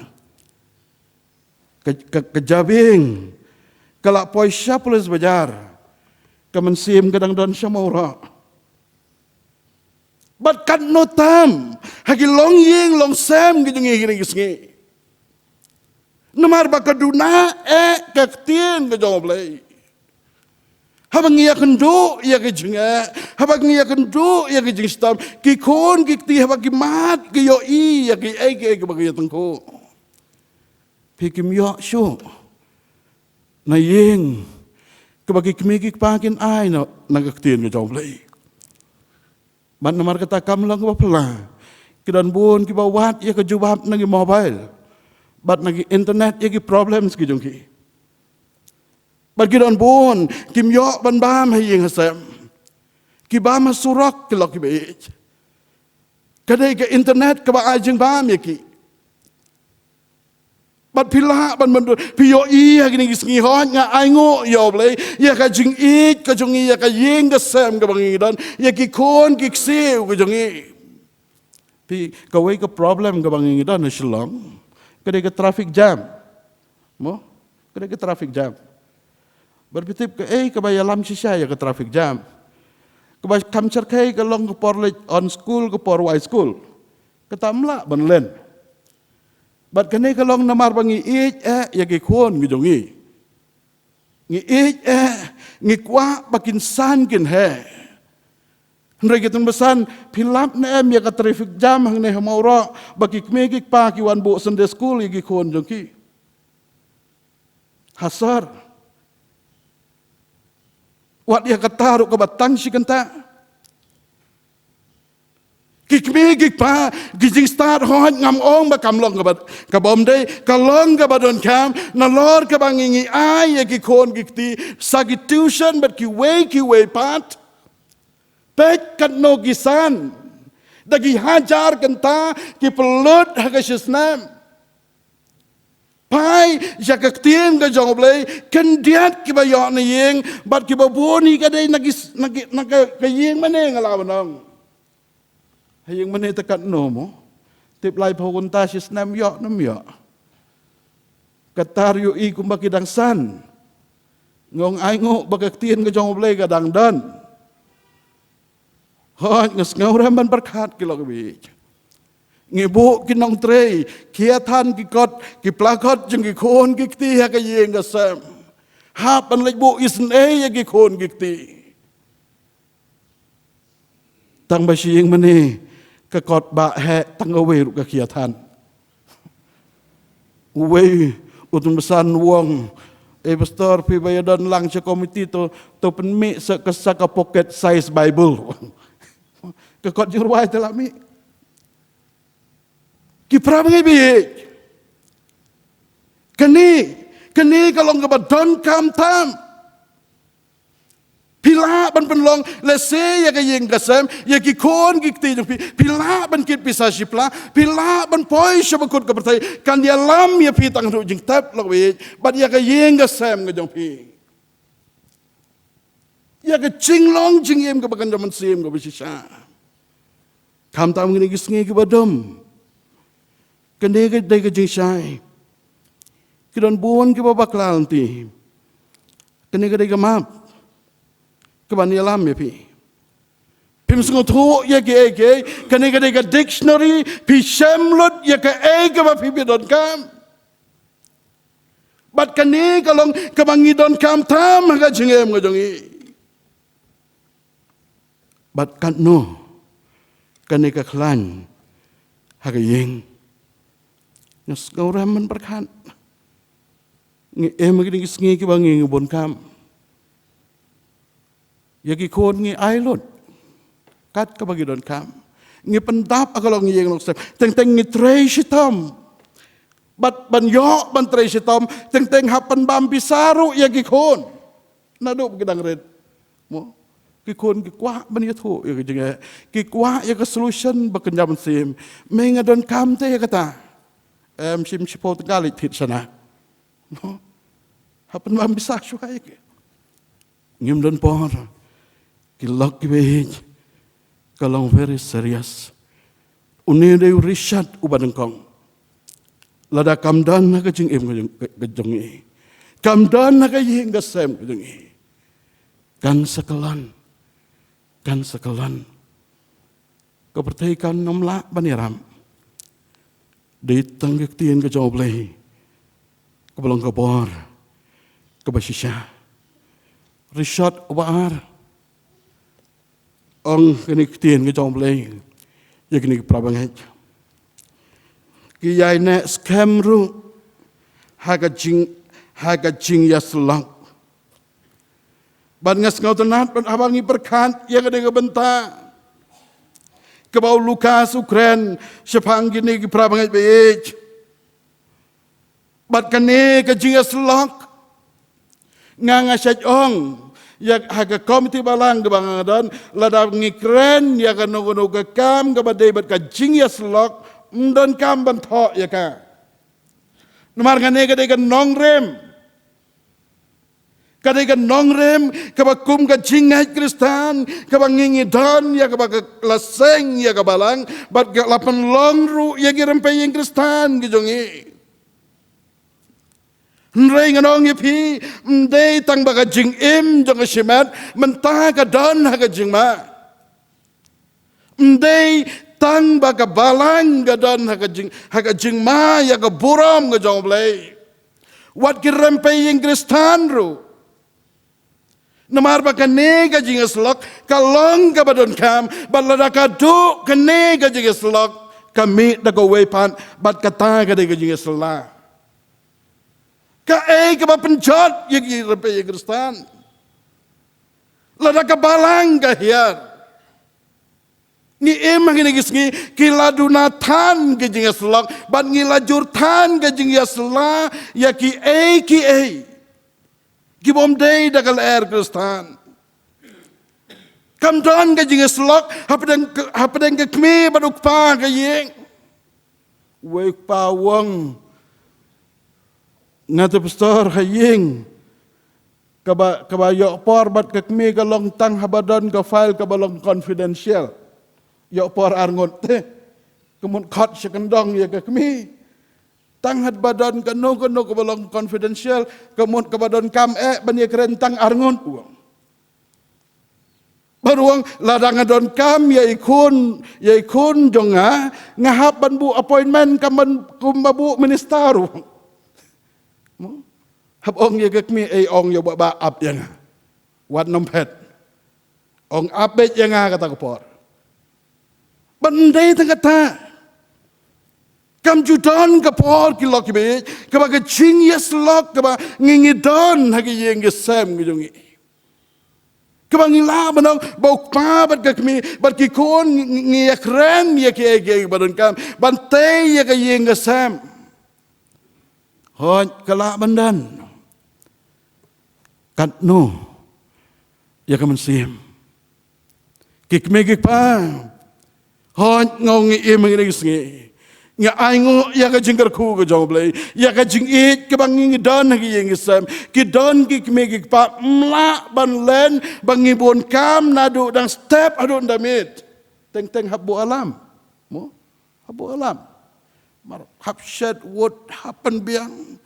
ka, ka, ka jabieng ka la poi sha police bazaar, ka mynsiem ka dang don sha Mawroh. Bad katno tam ha ki longïing longsem ki jong ngi ha kine ki sngi. Namar ba ka duna eh ka ktien ka jong U Blei. Haba ngi ïakynduh ïa ka jingeh, haba ngi ïakynduh ïa ka jingshitom, ki khun ki kti haba ki mad ki ïohi ïa kiei kiei kiba ngi ïatyngkhuh, phi, kim ïoh shuh na ïing kaba ki kmie ki kpa kin ai na, na ka ktien ka jong U Blei. Bad namar kata kam long kaba phylla, ki don bun kiba wad ïa ka jubab na ki mobile bad na ki internet ïa ki problems ki jong ki. Bad ki don bun kim ïoh ban bam ha ïing ha sem, ki bam ha surok ki lok kiba ïeit. Ka dei ka internet kaba ai jingbam ïa ki. Bad phi lah ban mynta, phi ïohi ha kine ki sngi, hooid nga ainguh ïa U Blei ïa ka jingïeit ka jong ngi, ïa ka ïing ka sem kaba ngi don, ïa ki khun ki ksiew ka jong ngi. Phi, kawei ka problem kaba ngi don ha Shillong ka dei ka traffic jam. Mo? Ka dei ka traffic jam. Bad phi tip kaei kaba ïalam shisha ïa ka traffic jam? Kaba kham shyrkhei ka long ka por leit on school, ka por wai school. Kata ym lah ban len. Bad kane ka long namar ba ngi ïeit eh ïa ki khun ki jong ngi. Ngi ïeit eh, ngi kwah ba kin san kin heh. Hynrei ki tun ba san, phi lap ne em ïa ka traffic jam hangne ha Mawroh, ba ki kmie ki kpa ki wan buh Sunday school ïa ki khun jong ki. Ha sor. Wat ïa kata ruh kaba tang shi kynta. Ki kmie ki kpa, ki jingstad hooid ngam ong ba kam long kaba, kaba ym dei, ka long kaba donkam, nalor kaba ngi ngi ai ïa ki khun ki kti, sa ki tuition bad kiwei kiwei pat. Peit katno ki san. Da ki hajar kynta, ki pynlut ha ka shisnem. Phai, ïa ka ktien ka jong U Blei, khyndiat kiba ïoh na ïing, bad kiba bun hi ka dei na ki, na ki, na ka, ka ïing mane nga la ban ong. Ha ïing mane te katno mo. Tip laiphew kynta shisnem ïoh ne ym ïoh. Kata ruh ïohi kumba ki dang san. Nga ong ainguh ba ka ktien ka jong U Blei ka dang don. Hooid, nga sngewrem ban pyrkhat ki lok bad ki. Ngi buh ki nongtrei, khia than ki kot, ki plakot jong ki khun ki kti ha ka ïing ka sem. Hap ban leit buh isynei ïa ki khun ki kti. Tang ba sha ïing mane, ka kot ba heh, tang kawei ruh ka khia than. Uwei, u tun ba san u ong, eh pastor, phi ba ïa don lang sha komiti to, to pynmih sa ka, sa ka pocket size Bible. Ka kot jingrwai te la mih. Ki para bangeit baieit. Kane, kane ka long kaba donkam tam. Phi lah ban pynlong lehse ïa ka ïing ka sem, ïa ki khun ki kti jong phi, phi lah ban kit pisa shipla, phi lah ban poi sha bakut ka pyrthei, kan ïalam ïa phi tang ruh jingtep lok baieit, bad ïa ka ïing ka sem ka jong phi. Ïa ka jinglong jingim kaba kynja mynsiem kaba shisha. Khamtam kine ki sngi kiba dum. Kane ka dei ka jingshai. Ki don bun kiba bakla lynti. Kane ka dei ka map. Kaban ïalam ïa phi. Phim sngewthuh ïa kiei kiei. Kane ka dei ka dictionary. Phi shem lut ïa kaei kaba phi ba donkam. Bad kane ka long kaba ngi donkam tam ha ka jingim ka jong ngi. Bad katno kane ka khlaiñ ha ka ïing. Nga sngewrem ban pyrkhat. Ngi im ha kine ki sngi kiba ngi ngi bun kam. Ïa ki khun ngi ai lut. Kat kaba ngi donkam. Ngi pyndap ha ka longïing longsem. Teng teng ngi trei shitom. Bad ban ïoh ban trei shitom. Teng teng hap pynbam pisa ruh ïa ki khun. Naduh ba ki dang rit. Mo. Ki khun ki kwah ban ïathuh ïa ka jingeh. Ki kwah ïa ka solution ba kynja mynsiem. Me nga donkam te ïa kata. Em shim shiphew tyngka leit thied shana. Mo. Hap pynbam pisa shuwa ïa ki. Ngim don por. Ki lok kiba ïeit. Ka long very serious. Une u dei u rishat uba nyngkong. Lada kam don ha ka jingim ka jong, ka, ka jong ngi. Kam don ha ka ïing ka sem ka jong ngi. Kan sa kyllon. Kan sa kyllon. Ka pyrthei kan ym lah ban ïarap. Dei tang ka ktien ka jong U Blei. Kaba long ka bor. Kaba shisha. Rishat uba ar. Ong kane ka ktien ka jong U Blei. Ïa kine ki para bangeit. Ki ïaineh skhem ruh. Ha ka jing, ha ka jingïasyllok. Bad nga sngewtynnat bad haba ngi pyrkhat ïa kane ka bynta. Kaba u Lukas u kren shaphang kine ki para bangeit baieit. Bad kane ka jingïasyllok. Nga nga shait ong ïa ha ka komiti balang kaba nga don, lada ngi kren ïa kano kano ka kam kaba dei bad ka jingïasyllok, ym donkam ban thoh ïa ka. Namar kane ka dei ka nongrim. Ka dei ka nongrim, kaba kum ka jingngeit Khristan, kaba ngi ngi don ïa kaba ka la seng ïa ka balang, bad ka la pynlong ruh ïa ki rympei ïing Khristan ki jong ngi. Hynrei ngan ong ïa phi, ym dei tang ba ka jingim jong ka shimet mynta ka don ha ka jingma. Ym dei tang ba ka balang ka don ha ka jing, ha ka jingma ïa ka burom ka jong U Blei. Wat ki rympei ïing Khristan ruh. Namar ba kane ka jingïasyllok ka long kaba donkam, bad lada ka duh kane ka jingïasyllok, ka mih da kawei pat, bad kata ka dei ka jingïasylla. Kaei kaba pynjot ïa ki rympei ïing Khristan? Lada ka balang ka hiar. Ngi im ha kine ki sngi, ki la duna than ka jingïasyllok, bad ngi la jur than ka jingïasylla ïa kiei kiei ki bym dei da ka lyer Khristan. Kam don ka jingïasyllok hapdeng ka, hapdeng ka kmie bad u kpa ha ka ïing. Wei u kpa u ong, nga te pastor ha ïing, kaba, kaba ïoh por bad ka kmie ka long tang haba don ka file kaba long confidential. Ïoh por ar ngut te. Ka mut khot sha kyndong ïa ka kmie. Tang haba don kano kano kaba long confidential, ka mut kaba donkam eh ban ïakren tang ar ngut, u ong. Bad u ong, lada nga donkam ïa i khun, ïa i khun jong nga, nga hap ban buh appointment kumba, kumba buh minister, u ong. Mo? Hap ong ïa ka kmie, ei, ong ïa u bah, bah ap ïa nga. Wat nym phet. Ong ap beit ïa nga kata ka por. Bad ym dei tang kata. Kam ju don ka por, ki lok ki baieit, kaba ka jingïasyllok kaba ngi, ngi don ha ka ïing ka sem ka jong ngi. Kaba ngi lah ban ong ba u kpa bad ka kmie bad ki khun ngi, ngi, ngi ïakren ïa kiei kiei ba donkam ban tei ïa ka ïing ka sem. Hooid, ka lah ban don. Katno ïa ka mynsiem? Ki kmie ki kpa, hooid, nga ong ngi im ha kine ki sngi, ngi ainguh ïa ka jingkyrkhu ka jong U Blei, ïa ka jingïeit kaba ngi, ngi don ha ka ïing ka sem. Ki don ki kmie ki kpa ym lah ban len ba ngi bun kam naduh dang step haduh ynda miet. Teng teng hap buh alarm. Mo? Hap buh alarm. Mar hap shet wut, hap pynbiang.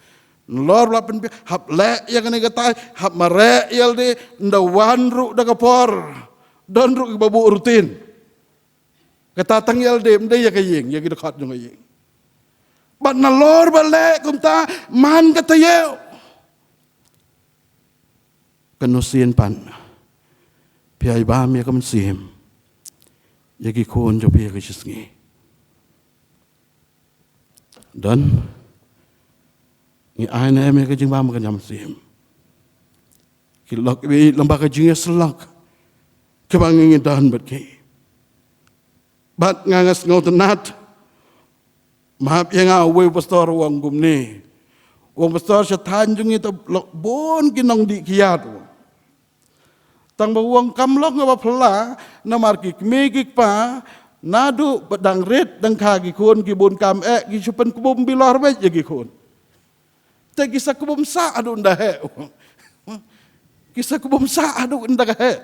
Nalor ba la pynbiang, hap leh ïa kane katai, hap mareh ïalade, ynda wan ruh da ka por. Don ruh kiba buh rutin. Kata tang ïalade, ym dei ïa ka ïing, ïa ki dkhot jong ka ïing. Bad nalor ba leh kumta, man ka taïew. Kano sien pat phi ai bam ïa ka mynsiem ïa ki khun jong phi ha ka shi sngi? Don, ngi ai ne em ïa ka jingbam ka jam mynsiem? Ki lok, i lem bad ka jingïasyllok kaba ngi, ngi don bad ki. Bad nga, nga sngewtynnat. Map ïa nga, uwei u pastor u ong kumne. U ong, pastor, sha thaiñ jong ngi te lok bun ki nongdih kiad, u ong. Tang ba u ong kam long kaba phylla, namar ki kmie ki kpa naduh ba dang rit dang kha ki khun ki bun kam eh, ki shu pynkbum bilor beit ïa ki khun. Te ki sa kbum sah haduh ynda heh, u ong. Ki sa kbum sah haduh ynda ka heh.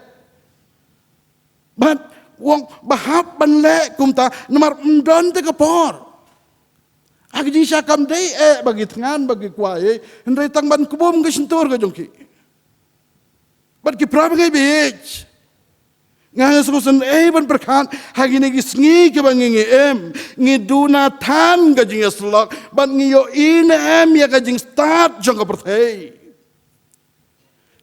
Bad u ong ba hap ban leh kumta namar ym don te ka por. Ha ka jingshisha kam dei eh ba ki thngan, ba ki kwai, hynrei tang ban kbum ka shyntur ka jong ki. Bad ki para bangeit, nga, nga sngewsynei ban pyrkhat ha kine ki sngi kiba ngi, ngi im, ngi duna than ka jingïasyllok bad ngi ïohi ne em ïa ka jingstad jong ka pyrthei.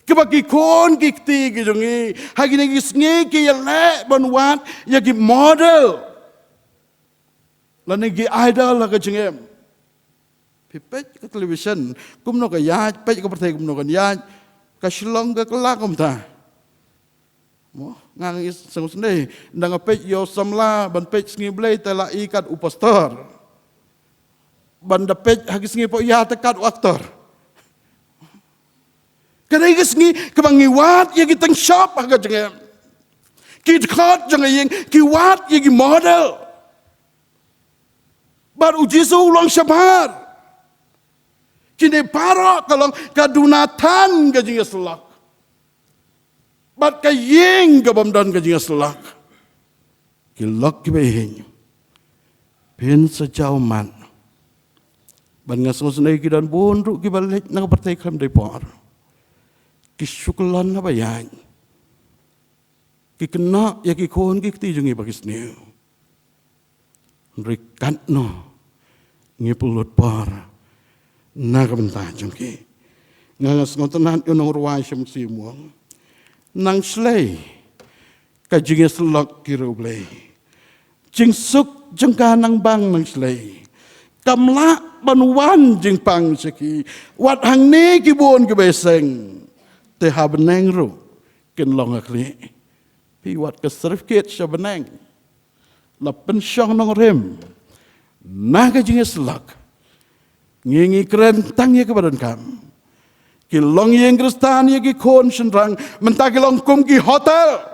Kiba ki khun ki kti ki jong ngi ha kine ki sngi ki ïaleh ban wad ïa ki model lane ki idol ha ka jingim. Phi peit ka television kumno ka ïaid, peit ka pyrthei kumno ka ïaid. Ka Shillong ka kylla kumta. Mo, nga ngi sngewsynei, ynda nga peit ïa u samla ban peit Sngi Blei te la i kat u pastor. Ban da peit ha ki sngi pop ïa te kat u actor. Ka dei ka sngi kaba ngi wad ïa ki tyngshop ha ka jingim. Ki dkhot jong ka ïing ki wad ïa ki model. Bad u Jisu u long shabar. Kine baroh ka long ka duna than ka jingïasyllok. Bad ka ïing ka bym don ka jingïasyllok. Ki lok kiba ïeit, phin sa jaw ummat. Ban nga sngewsynei ki don bun ruh kiba leit na ka pyrthei khlem dei por. Ki shu kyllon haba ïaid. Ki kynnoh ïa ki khun ki kti jong ngi ba ki sniew. Hynrei katno ngi pynlut por na ka bynta jong ki. Nga nga sngewtynnat ïa u nongrwai sha mynsiem u ong, nang shlei ka jingïasyllok ki riewblei. Jingsuk jong ka nang bang nang shlei. Kam lah ban wan jingpang sha ki. Wat hangne ki bun kiba ïaseng. Te ha bneng ruh kin long ha khlieh. Phi wad ka certificate sha bneng. La pynshong nongrim na ka jingïasyllok. Ngi ngi kren tang ïa kaba donkam. Ki longïing Khristan ïa ki khun shynrang mynta ki long kum ki hotel.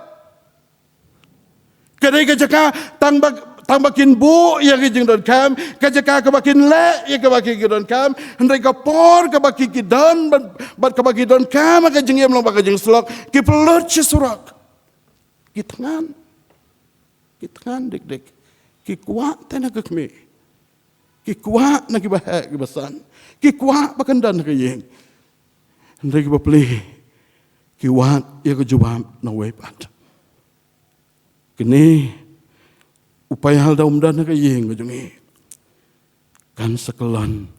Ka dei ka jaka tang ba, tang ba kin buh ïa ki jingdonkam, ka jaka kaba kin leh ïa kaba ki, ki donkam, hynrei ka por kaba ki, ki don bad, bad kaba ki donkam ha ka jingim long bad ka jingïasyllok, ki pynlut sha surok. Ki thngan. Ki thngan dik dik. Ki kwah te na ka kmie. Ki kwah na kiba heh kiba san. Ki kwah ba kan don ha ka ïing. Hynrei kiba plie ki wad ïa ka jubab na uwei pat. Kine u paidbah da um don ha ka ïing ka jong ngi. Kan sa kyllon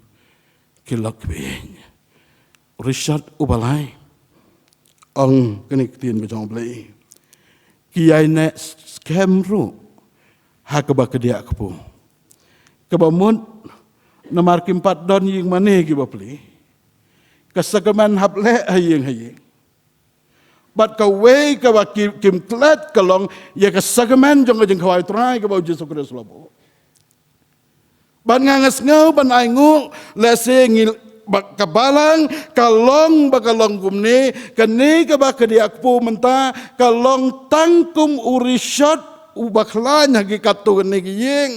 ki lok kiba ïeng. Rishot uba lai. Ong kane ka ktien ka jong U Blei. Ki ïaineh skhem ruh ha kaba kdiah kpu. Kaba mut namar kim pat don ïing mane kiba plie. Ka sakramen hap leh ha ïing ha ïing. Bad kawei kaba ki, kim klet ka long ïa ka sakramen jong ka jingkhawai Trai kaba U Jisu Khrist u la buh. Bad nga nga sngew ban ainguh lehse ngi ba ka balang ka long ba ka long kumne, kane kaba kdiah kpu mynta ka long tang kum u rishot uba khlaiñ ha ki katto katne ki ïing.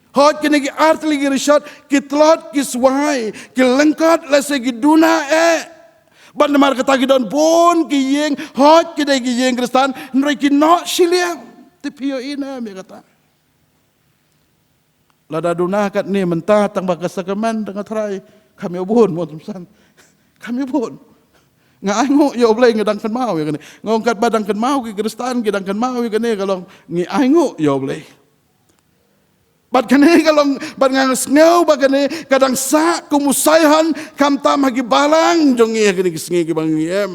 Hooid kine ki artylli ki rishot ki tlot ki swai ki lyngkot lehse ki duna eh. Bad namar kata ki don bun ki ïing, hooid ki dei ki ïing Khristan, hynrei ki noh shiliang. Te phi ïohi ne em ïa kata? Lada duna katne mynta tang ba ka sakramen dang ka trai, kam ïoh bun mo, Tum San. Kam ïoh bun. Nga ainguh ïa U Blei nga dang kynmaw ïa kane. Nga ong katba dang kynmaw ki Khristan ki dang kynmaw ïa kane ka long ngi ainguh ïa U Blei. Bad kane ka long, bad nga sngew ba kane ka dang sah kum u saihon khamtam ha ki balang jong ngi ha kine ki sngi kiba ngi im.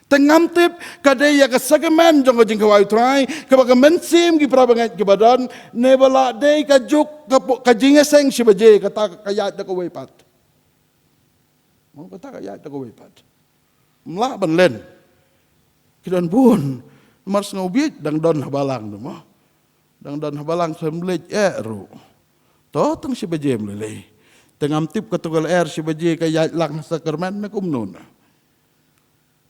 Te ngam tip ka dei ïa ka sakramen jong ka jingkhawai Trai kaba ka mynsiem ki para bangeit kiba don, ne ba la dei ka juk ka pu-, ka jingïaseng shi baje kata ka ïaid da kawei pat. Mo, kata ka ïaid da kawei pat. Ym lah ban len. Ki don bun. Namar sngewbha dang don ha balang tu mo. Dang don ha balang shem leit eh ruh. To tang shi baje ym lei lei. Te ngam tip kato ka lyer shi baje ka ïaid lang ha sakramen ne kumno.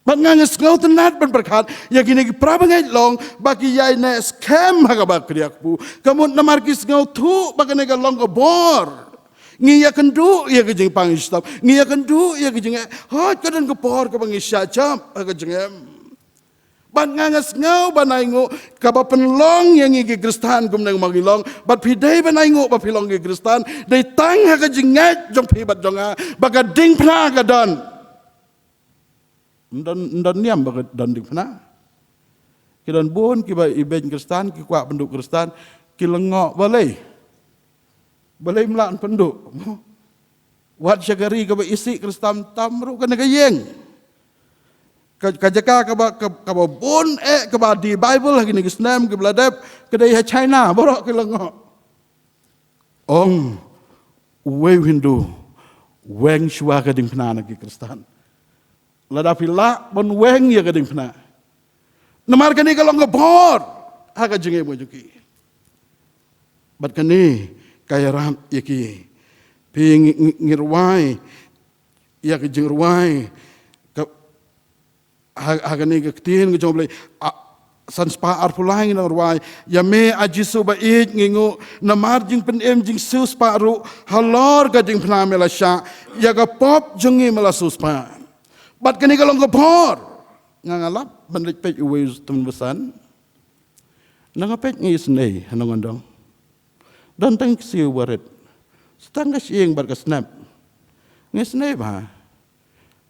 Bad nga nga sngewtynnat ban pyrkhat ïa kine ki para bangeit long ba ki ïaineh skhem ha kaba kdiah kpu. Ka mut namar ki sngewthuh ba kane ka long ka bor. Ngi ïakynduh ïa ka jingpang jingstad. Ngi ïakynduh ïa ka jingeh. Hooid ka don ka por kaba ngi shah jop ha ka jingeh. Bad nga nga sngew ban ainguh kaba pynlong ïa ngi ki Khristan kumne ma ngi long. Bad phi dei ban ainguh ba phi long ki Khristan. Dei tang ha ka jingngeit jong phi bad jong nga ba ka diengphna ka don. Ym don, ym don niam ba ka don diengphna. Ki don bun kiba ibeiñ Khristan, ki kwah pynduh Khristan, ki lyngngoh balei. Balei ym lah pynduh. Wat sha ka ri kaba isih Khristan tam ruh kane ka ïing. Ka, ka jaka kaba, ka, kaba bun eh kaba die Baibl ha kine ki snem kiba la dep, ka dei ha China, baroh ki lyngngoh. Ong uwei u Hindu, weng shuwa ka diengphna na ki Khristan. Lada phi lah ban weng ïa ka diengphna. Namar kane ka long ka bor ha ka jingim ka jong ki. Bad kane ka ïarap ïa ki. Phi ngi, ngi, ngi rwai ïa ka jingrwai ka ha, ha kane ka ktien ka jong U Blei, a, san spah arphew lai ngi nang rwai. Ïa me A Jisu ba ïeit ngi nguh namar jingpynim jingsiew spah ruh halor ka diengphna me la shah, ïa ka pop jong ngi me la siew spah. Bad kane ka long ka bor. Nga nga lap ban leit peit uwei u tymmen basan. Nang nga peit ngi isynei ha nongkyndong. Don tang ki siew barit. Tang ka shyieng bad ka snap. Nga isynei bha.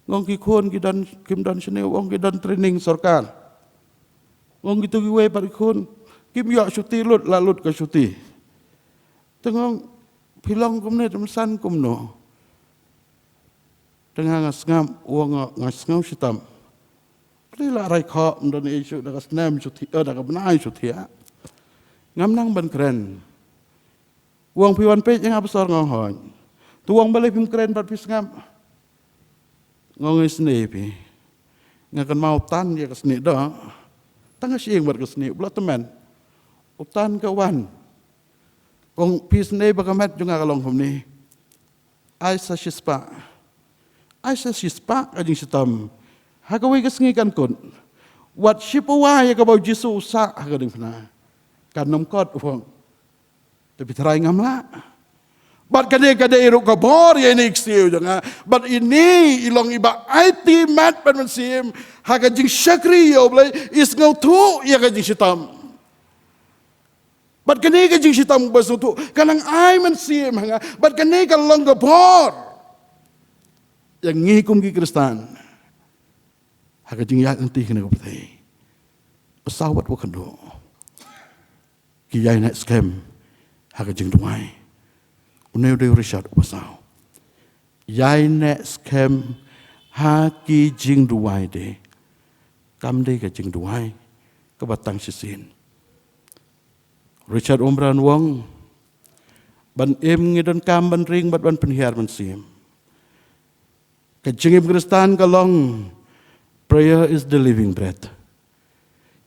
Nga ong ki khun ki don, kim don shane, ong ki don training sorkar. Nga ong kitu kiwei pat ki khun kim ïoh shuti lut, la lut ka shuti. Te nga ong phi long kumne, te phin san kumno. Te nga, nga sngap, u ong nga, nga sngew shitom. Phi la rai khoh, ym don ei shuh, da ka snem shu thiah, eh, da ka bnai shu thiah. Ngam nang ban kren. U ong phi wan peit ïa nga pastor, nga ong hooid. Te u ong balei phim kren bad phi sngap. Nga ong isynei phi. Nga kynmaw tan ïa ka snieh doh. Tang ka shyieng bad ka snieh, u la tymmen. U tan ka wan. U ong phi isynei ba ka met jong nga ka long kumne. Ai sa shispah. Ai sa shispah ka jingshitom. Ha kawei ka sngi kan kut. Wat shiphew wah ïa kaba u Jisu u sah ha ka diengphna. Kan ym kot u ong. Te phi tharai ngam lah. Bad kane ka dei ruh ka bor ïa ine i ksiew jong nga. Bad ine i long iba aiti mat bad mynsiem ha ka jingshakri ïa U Blei, i sngewthuh ïa ka jingshitom. Bad kane ka jingshitom ba sngewthuh ka nang ai mynsiem ha nga. Bad kane ka long ka bor ïa ngi kum ki Khristan ha ka jingïaid lynti kane ka pyrthei. Ba saw bad ba kynduh. Ki ïai neh skhem ha ka jingduwai. Une u dei u Richard uba saw. Ïai neh skhem ha ki jingduwai de. Kam dei ka jingduwai kaba tang shisien. Richard Wurmbrand u ong, ban im ngi donkam ban ring bad ban pynhiar mynsiem. Ka jingim Khristan ka long, prayer is the living bread.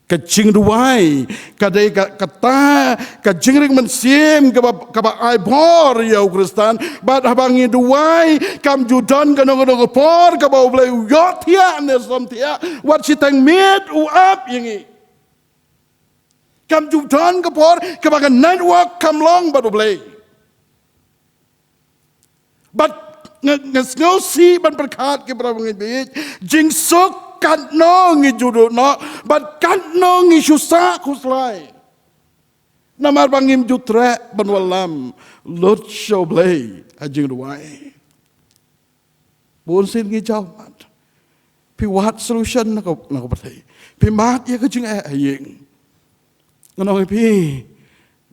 Ka jingduwai ka dei ka, kata ka jingring mynsiem kaba, kaba ai bor ïa u Khristan. Bad haba ngi duwai kam ju don kano kano ka por kaba U Blei u ïohthiah ne somthiah. Wat shiteng miet u ap ïa ngi. Kam ju don ka por kaba ka network kam long bad U Blei. Bad nga, nga sngewsih ban pyrkhat ki para bangeit, jingsuk katno ngi ju duh noh bad katno ngi shu sah khuslai. Namar ba ngim ju treh ban wallam lut sha U Blei ha jingduwai. Bun sien ngi jaw mad. Phi wad solution na ka, na ka pyrthei. Phi mad ïa ka jingeh ha ïing. Ngan ong ïa phi,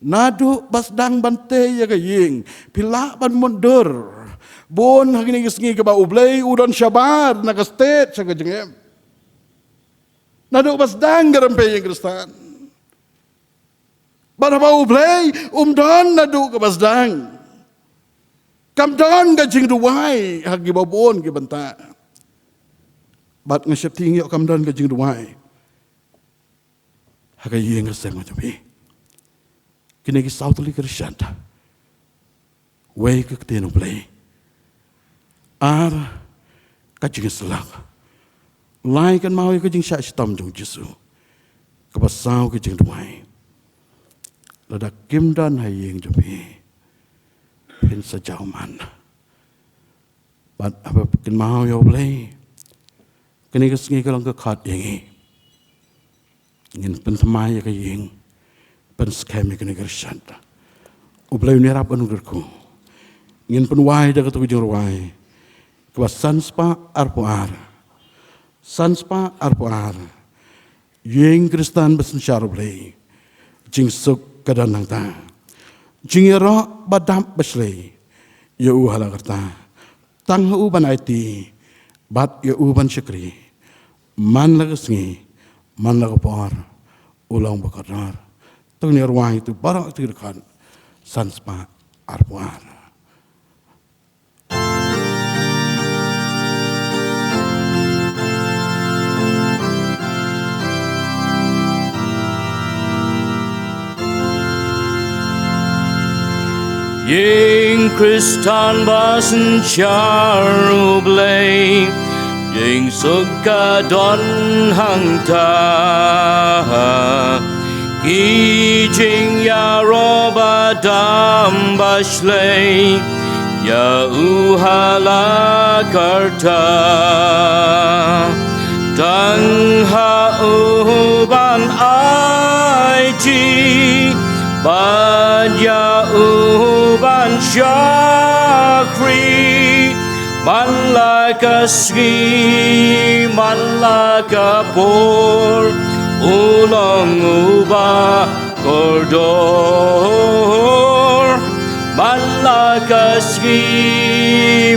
naduh ba sdang ban tei ïa ka ïing, phi lah ban mutdur. Bun ha kine ki sngi kaba U Blei u don shabar na ka state sha ka jingim. Naduh ba sdang ka rympei ïing Khristan. Bad haba U Blei um don naduh kaba sdang, kam don ka jingduwai ha kiba bun ki bynta. Bad nga sheptieng ïoh kam don ka jingduwai ha ka ïing ka sem ka jong phi. Kine ki saw tylli ki Richard. Wei, ka ktien U Blei. Ar, ka jingïasyllok. Lai, kynmaw ïa ka jingshah shitom jong U Jisu. Kaba saw, ka jingduwai. Lada kim don ha ïing jong phi, phin sa jaw mad. Bad haba phi kynmaw ïa U Blei, kane ka sngi ka long ka khot ïa ngi. Ngin pynthymmai ïa ka ïing, pynskhem ïa kane ka Richard. U Blei un ïarap, un kyrkhu. Ngin pynwai da katu ka jingrwai kaba san spah arphew ar. San spah arphew ar. Ïing Khristan ba synshar U Blei, jingsuk ka don nangta. Jingïaroh ba dap ba shlei ïa u ha la karta. Tang ha u ban aiti bad ïa u ban shakri man la ka sngi, man la ka por, u long ba kordor. To ngin ïa rwai tu baroh tu dkhot san spah arphew ar. Ïing Khristan ba synshar U Blei, jingsuk ka don hangta. Ki jingïaroh ba dap ba shlei ïa u ha la karta. Tang ha u ban aiti bad ïa u ban Shakri, man la ka sngi, man la ka por, u long uba kordor. Man la ka sngi,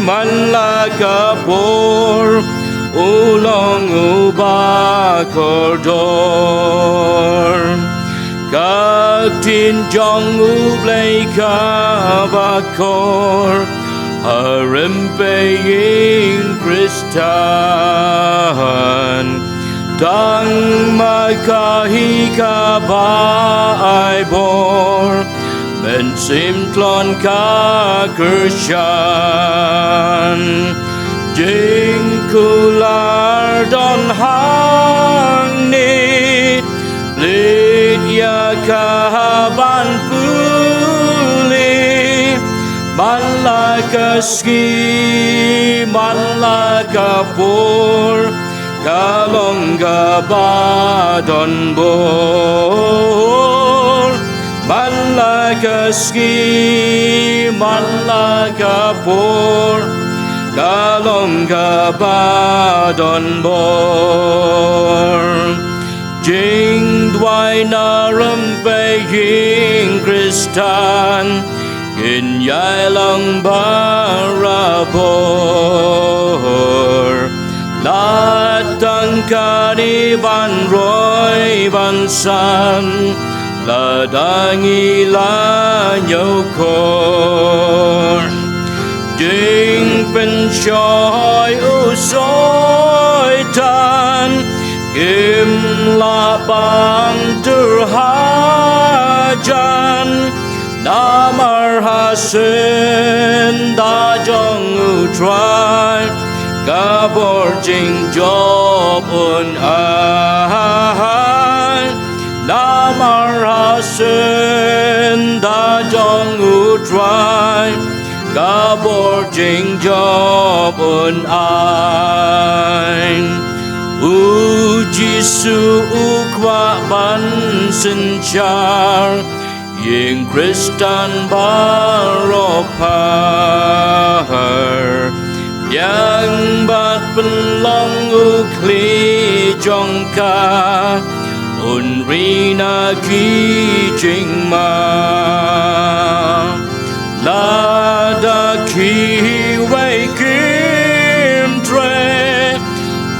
man la ka por, u long uba kordor. Ka ktien jong U Blei kaba kordor ha rympei ïing Khristan. Tang ma ka hi kaba ai bor, mynsiem tlot ka kyrshan. Jingkular don hangne, leit ïa ka ban pule. Man la ka sngi, man la ka por, ka long kaba don bor. Man la ka sngi, man la ka por, ka long kaba don bor. Jingduwai na rympei ïing Khristan, ngin ïai long barabor. Lada tang kane ban roi ban san, lada ngi la ñiewkor. Jingpynshoi u Soitan, kim lah ban tur hajan. Namar ha syndah jong U Trai, ka bor jingjop un ai. Namar ha syndah jong U Trai, ka bor jingjop un ai. U Jisu u kwah ban synshar ïing Khristan baroh phar. Biang bad pynlong u khlieh jong ka, un ri na ki jingma. Lada kiwei kim treh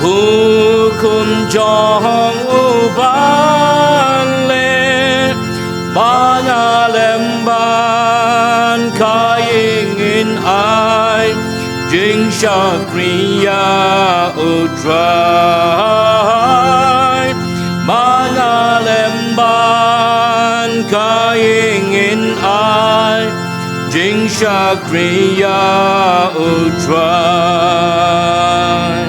hukum jong u ban leh, ma nga lem bad ka ïing ngin ai jingshakri ïa U Trai. Ma nga lem bad ka ïing ngin ai jingshakri ïa U Trai.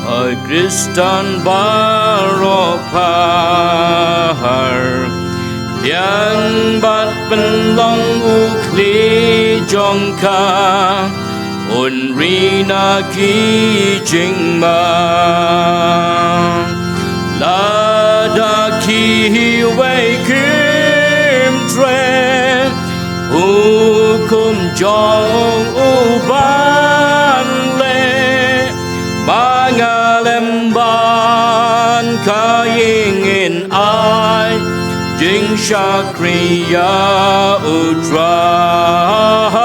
Hai Khristan baroh phar, biang bad pynlong u khlieh jong ka, un ri na ki jingma. Lada kiwei kim treh hukum jong u ban leh, ma nga lem bad ka ïing ngin ai jingshakri ïa U Trai.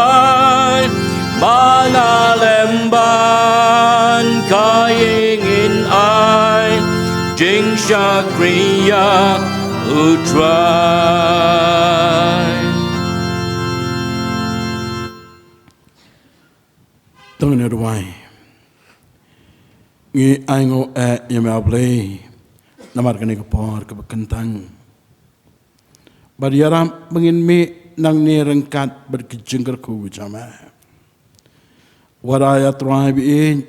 Ma nga lem bad ka ïing ngin ai jingshakri ïa U Trai. To ngin ïa duwai. Ngi ainguh eh ïa me A Blei namar kane ka por kaba kyntang. Bad ïarap ba ngin mih nangne ryngkat bad ki jingkyrkhu jong me. Wat ai A Trai ba ïeit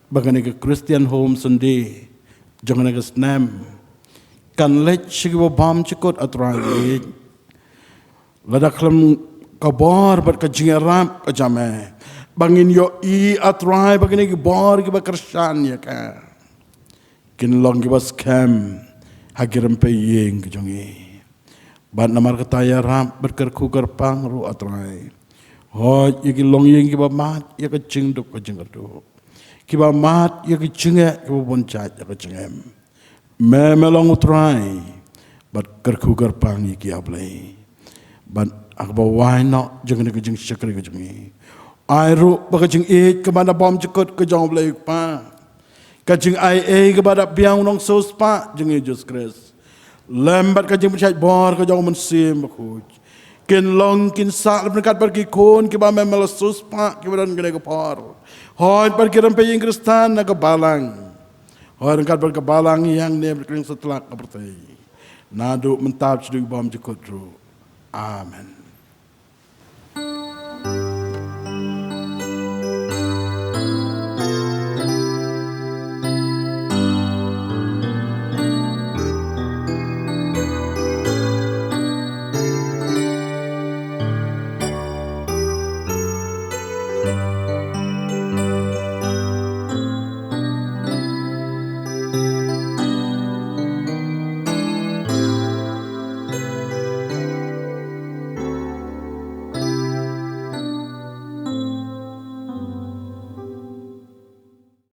ba kane ka Christian Home Sunday jong kane ka snem kan leit sha kaba bymjukut A Trai ba ïeit. Lada khlem ka bor bad ka jingïarap ka jong me ba ngin ïohi A Trai ba kine ki bor kiba kyrshan ïa ka kin long kiba skhem ha ki rympei ïing ki jong ngi. Bad namar kata ïarap bad kyrkhu kyrpang ruh, A Trai. Hooid ïa ki longïing kiba mad ïa ka jingduk ka jingkyrduh, kiba mad ïa ka jingeh, kiba bun jait ïa ka jingem. Me, me long U Trai, bad kyrkhu kyrpang ïa ki, A Blei. Bad ha kaba wai noh jong kane ka jingshakri ka jong ngi, ai ruh ba ka jingïeit kaba da bymjukut ka jong U Blei Kpa, ka jingai ei kaba da biang U Nongsiewspah jong ngi Jisu Khrist, lem bad ka jingpynshait bor ka jong U Mynsiem Bakhuid, kin long kin sah ryngkat bad ki khun kiba me, me la siewspah kiba don kane ka por. Hooid bad ki rympei ïing Khristan na ka balang. Hooid ryngkat bad ka balang ïa hangne bad ka ring satlak ka pyrthei, naduh mynta sha ki bymjukut ruh. Amen.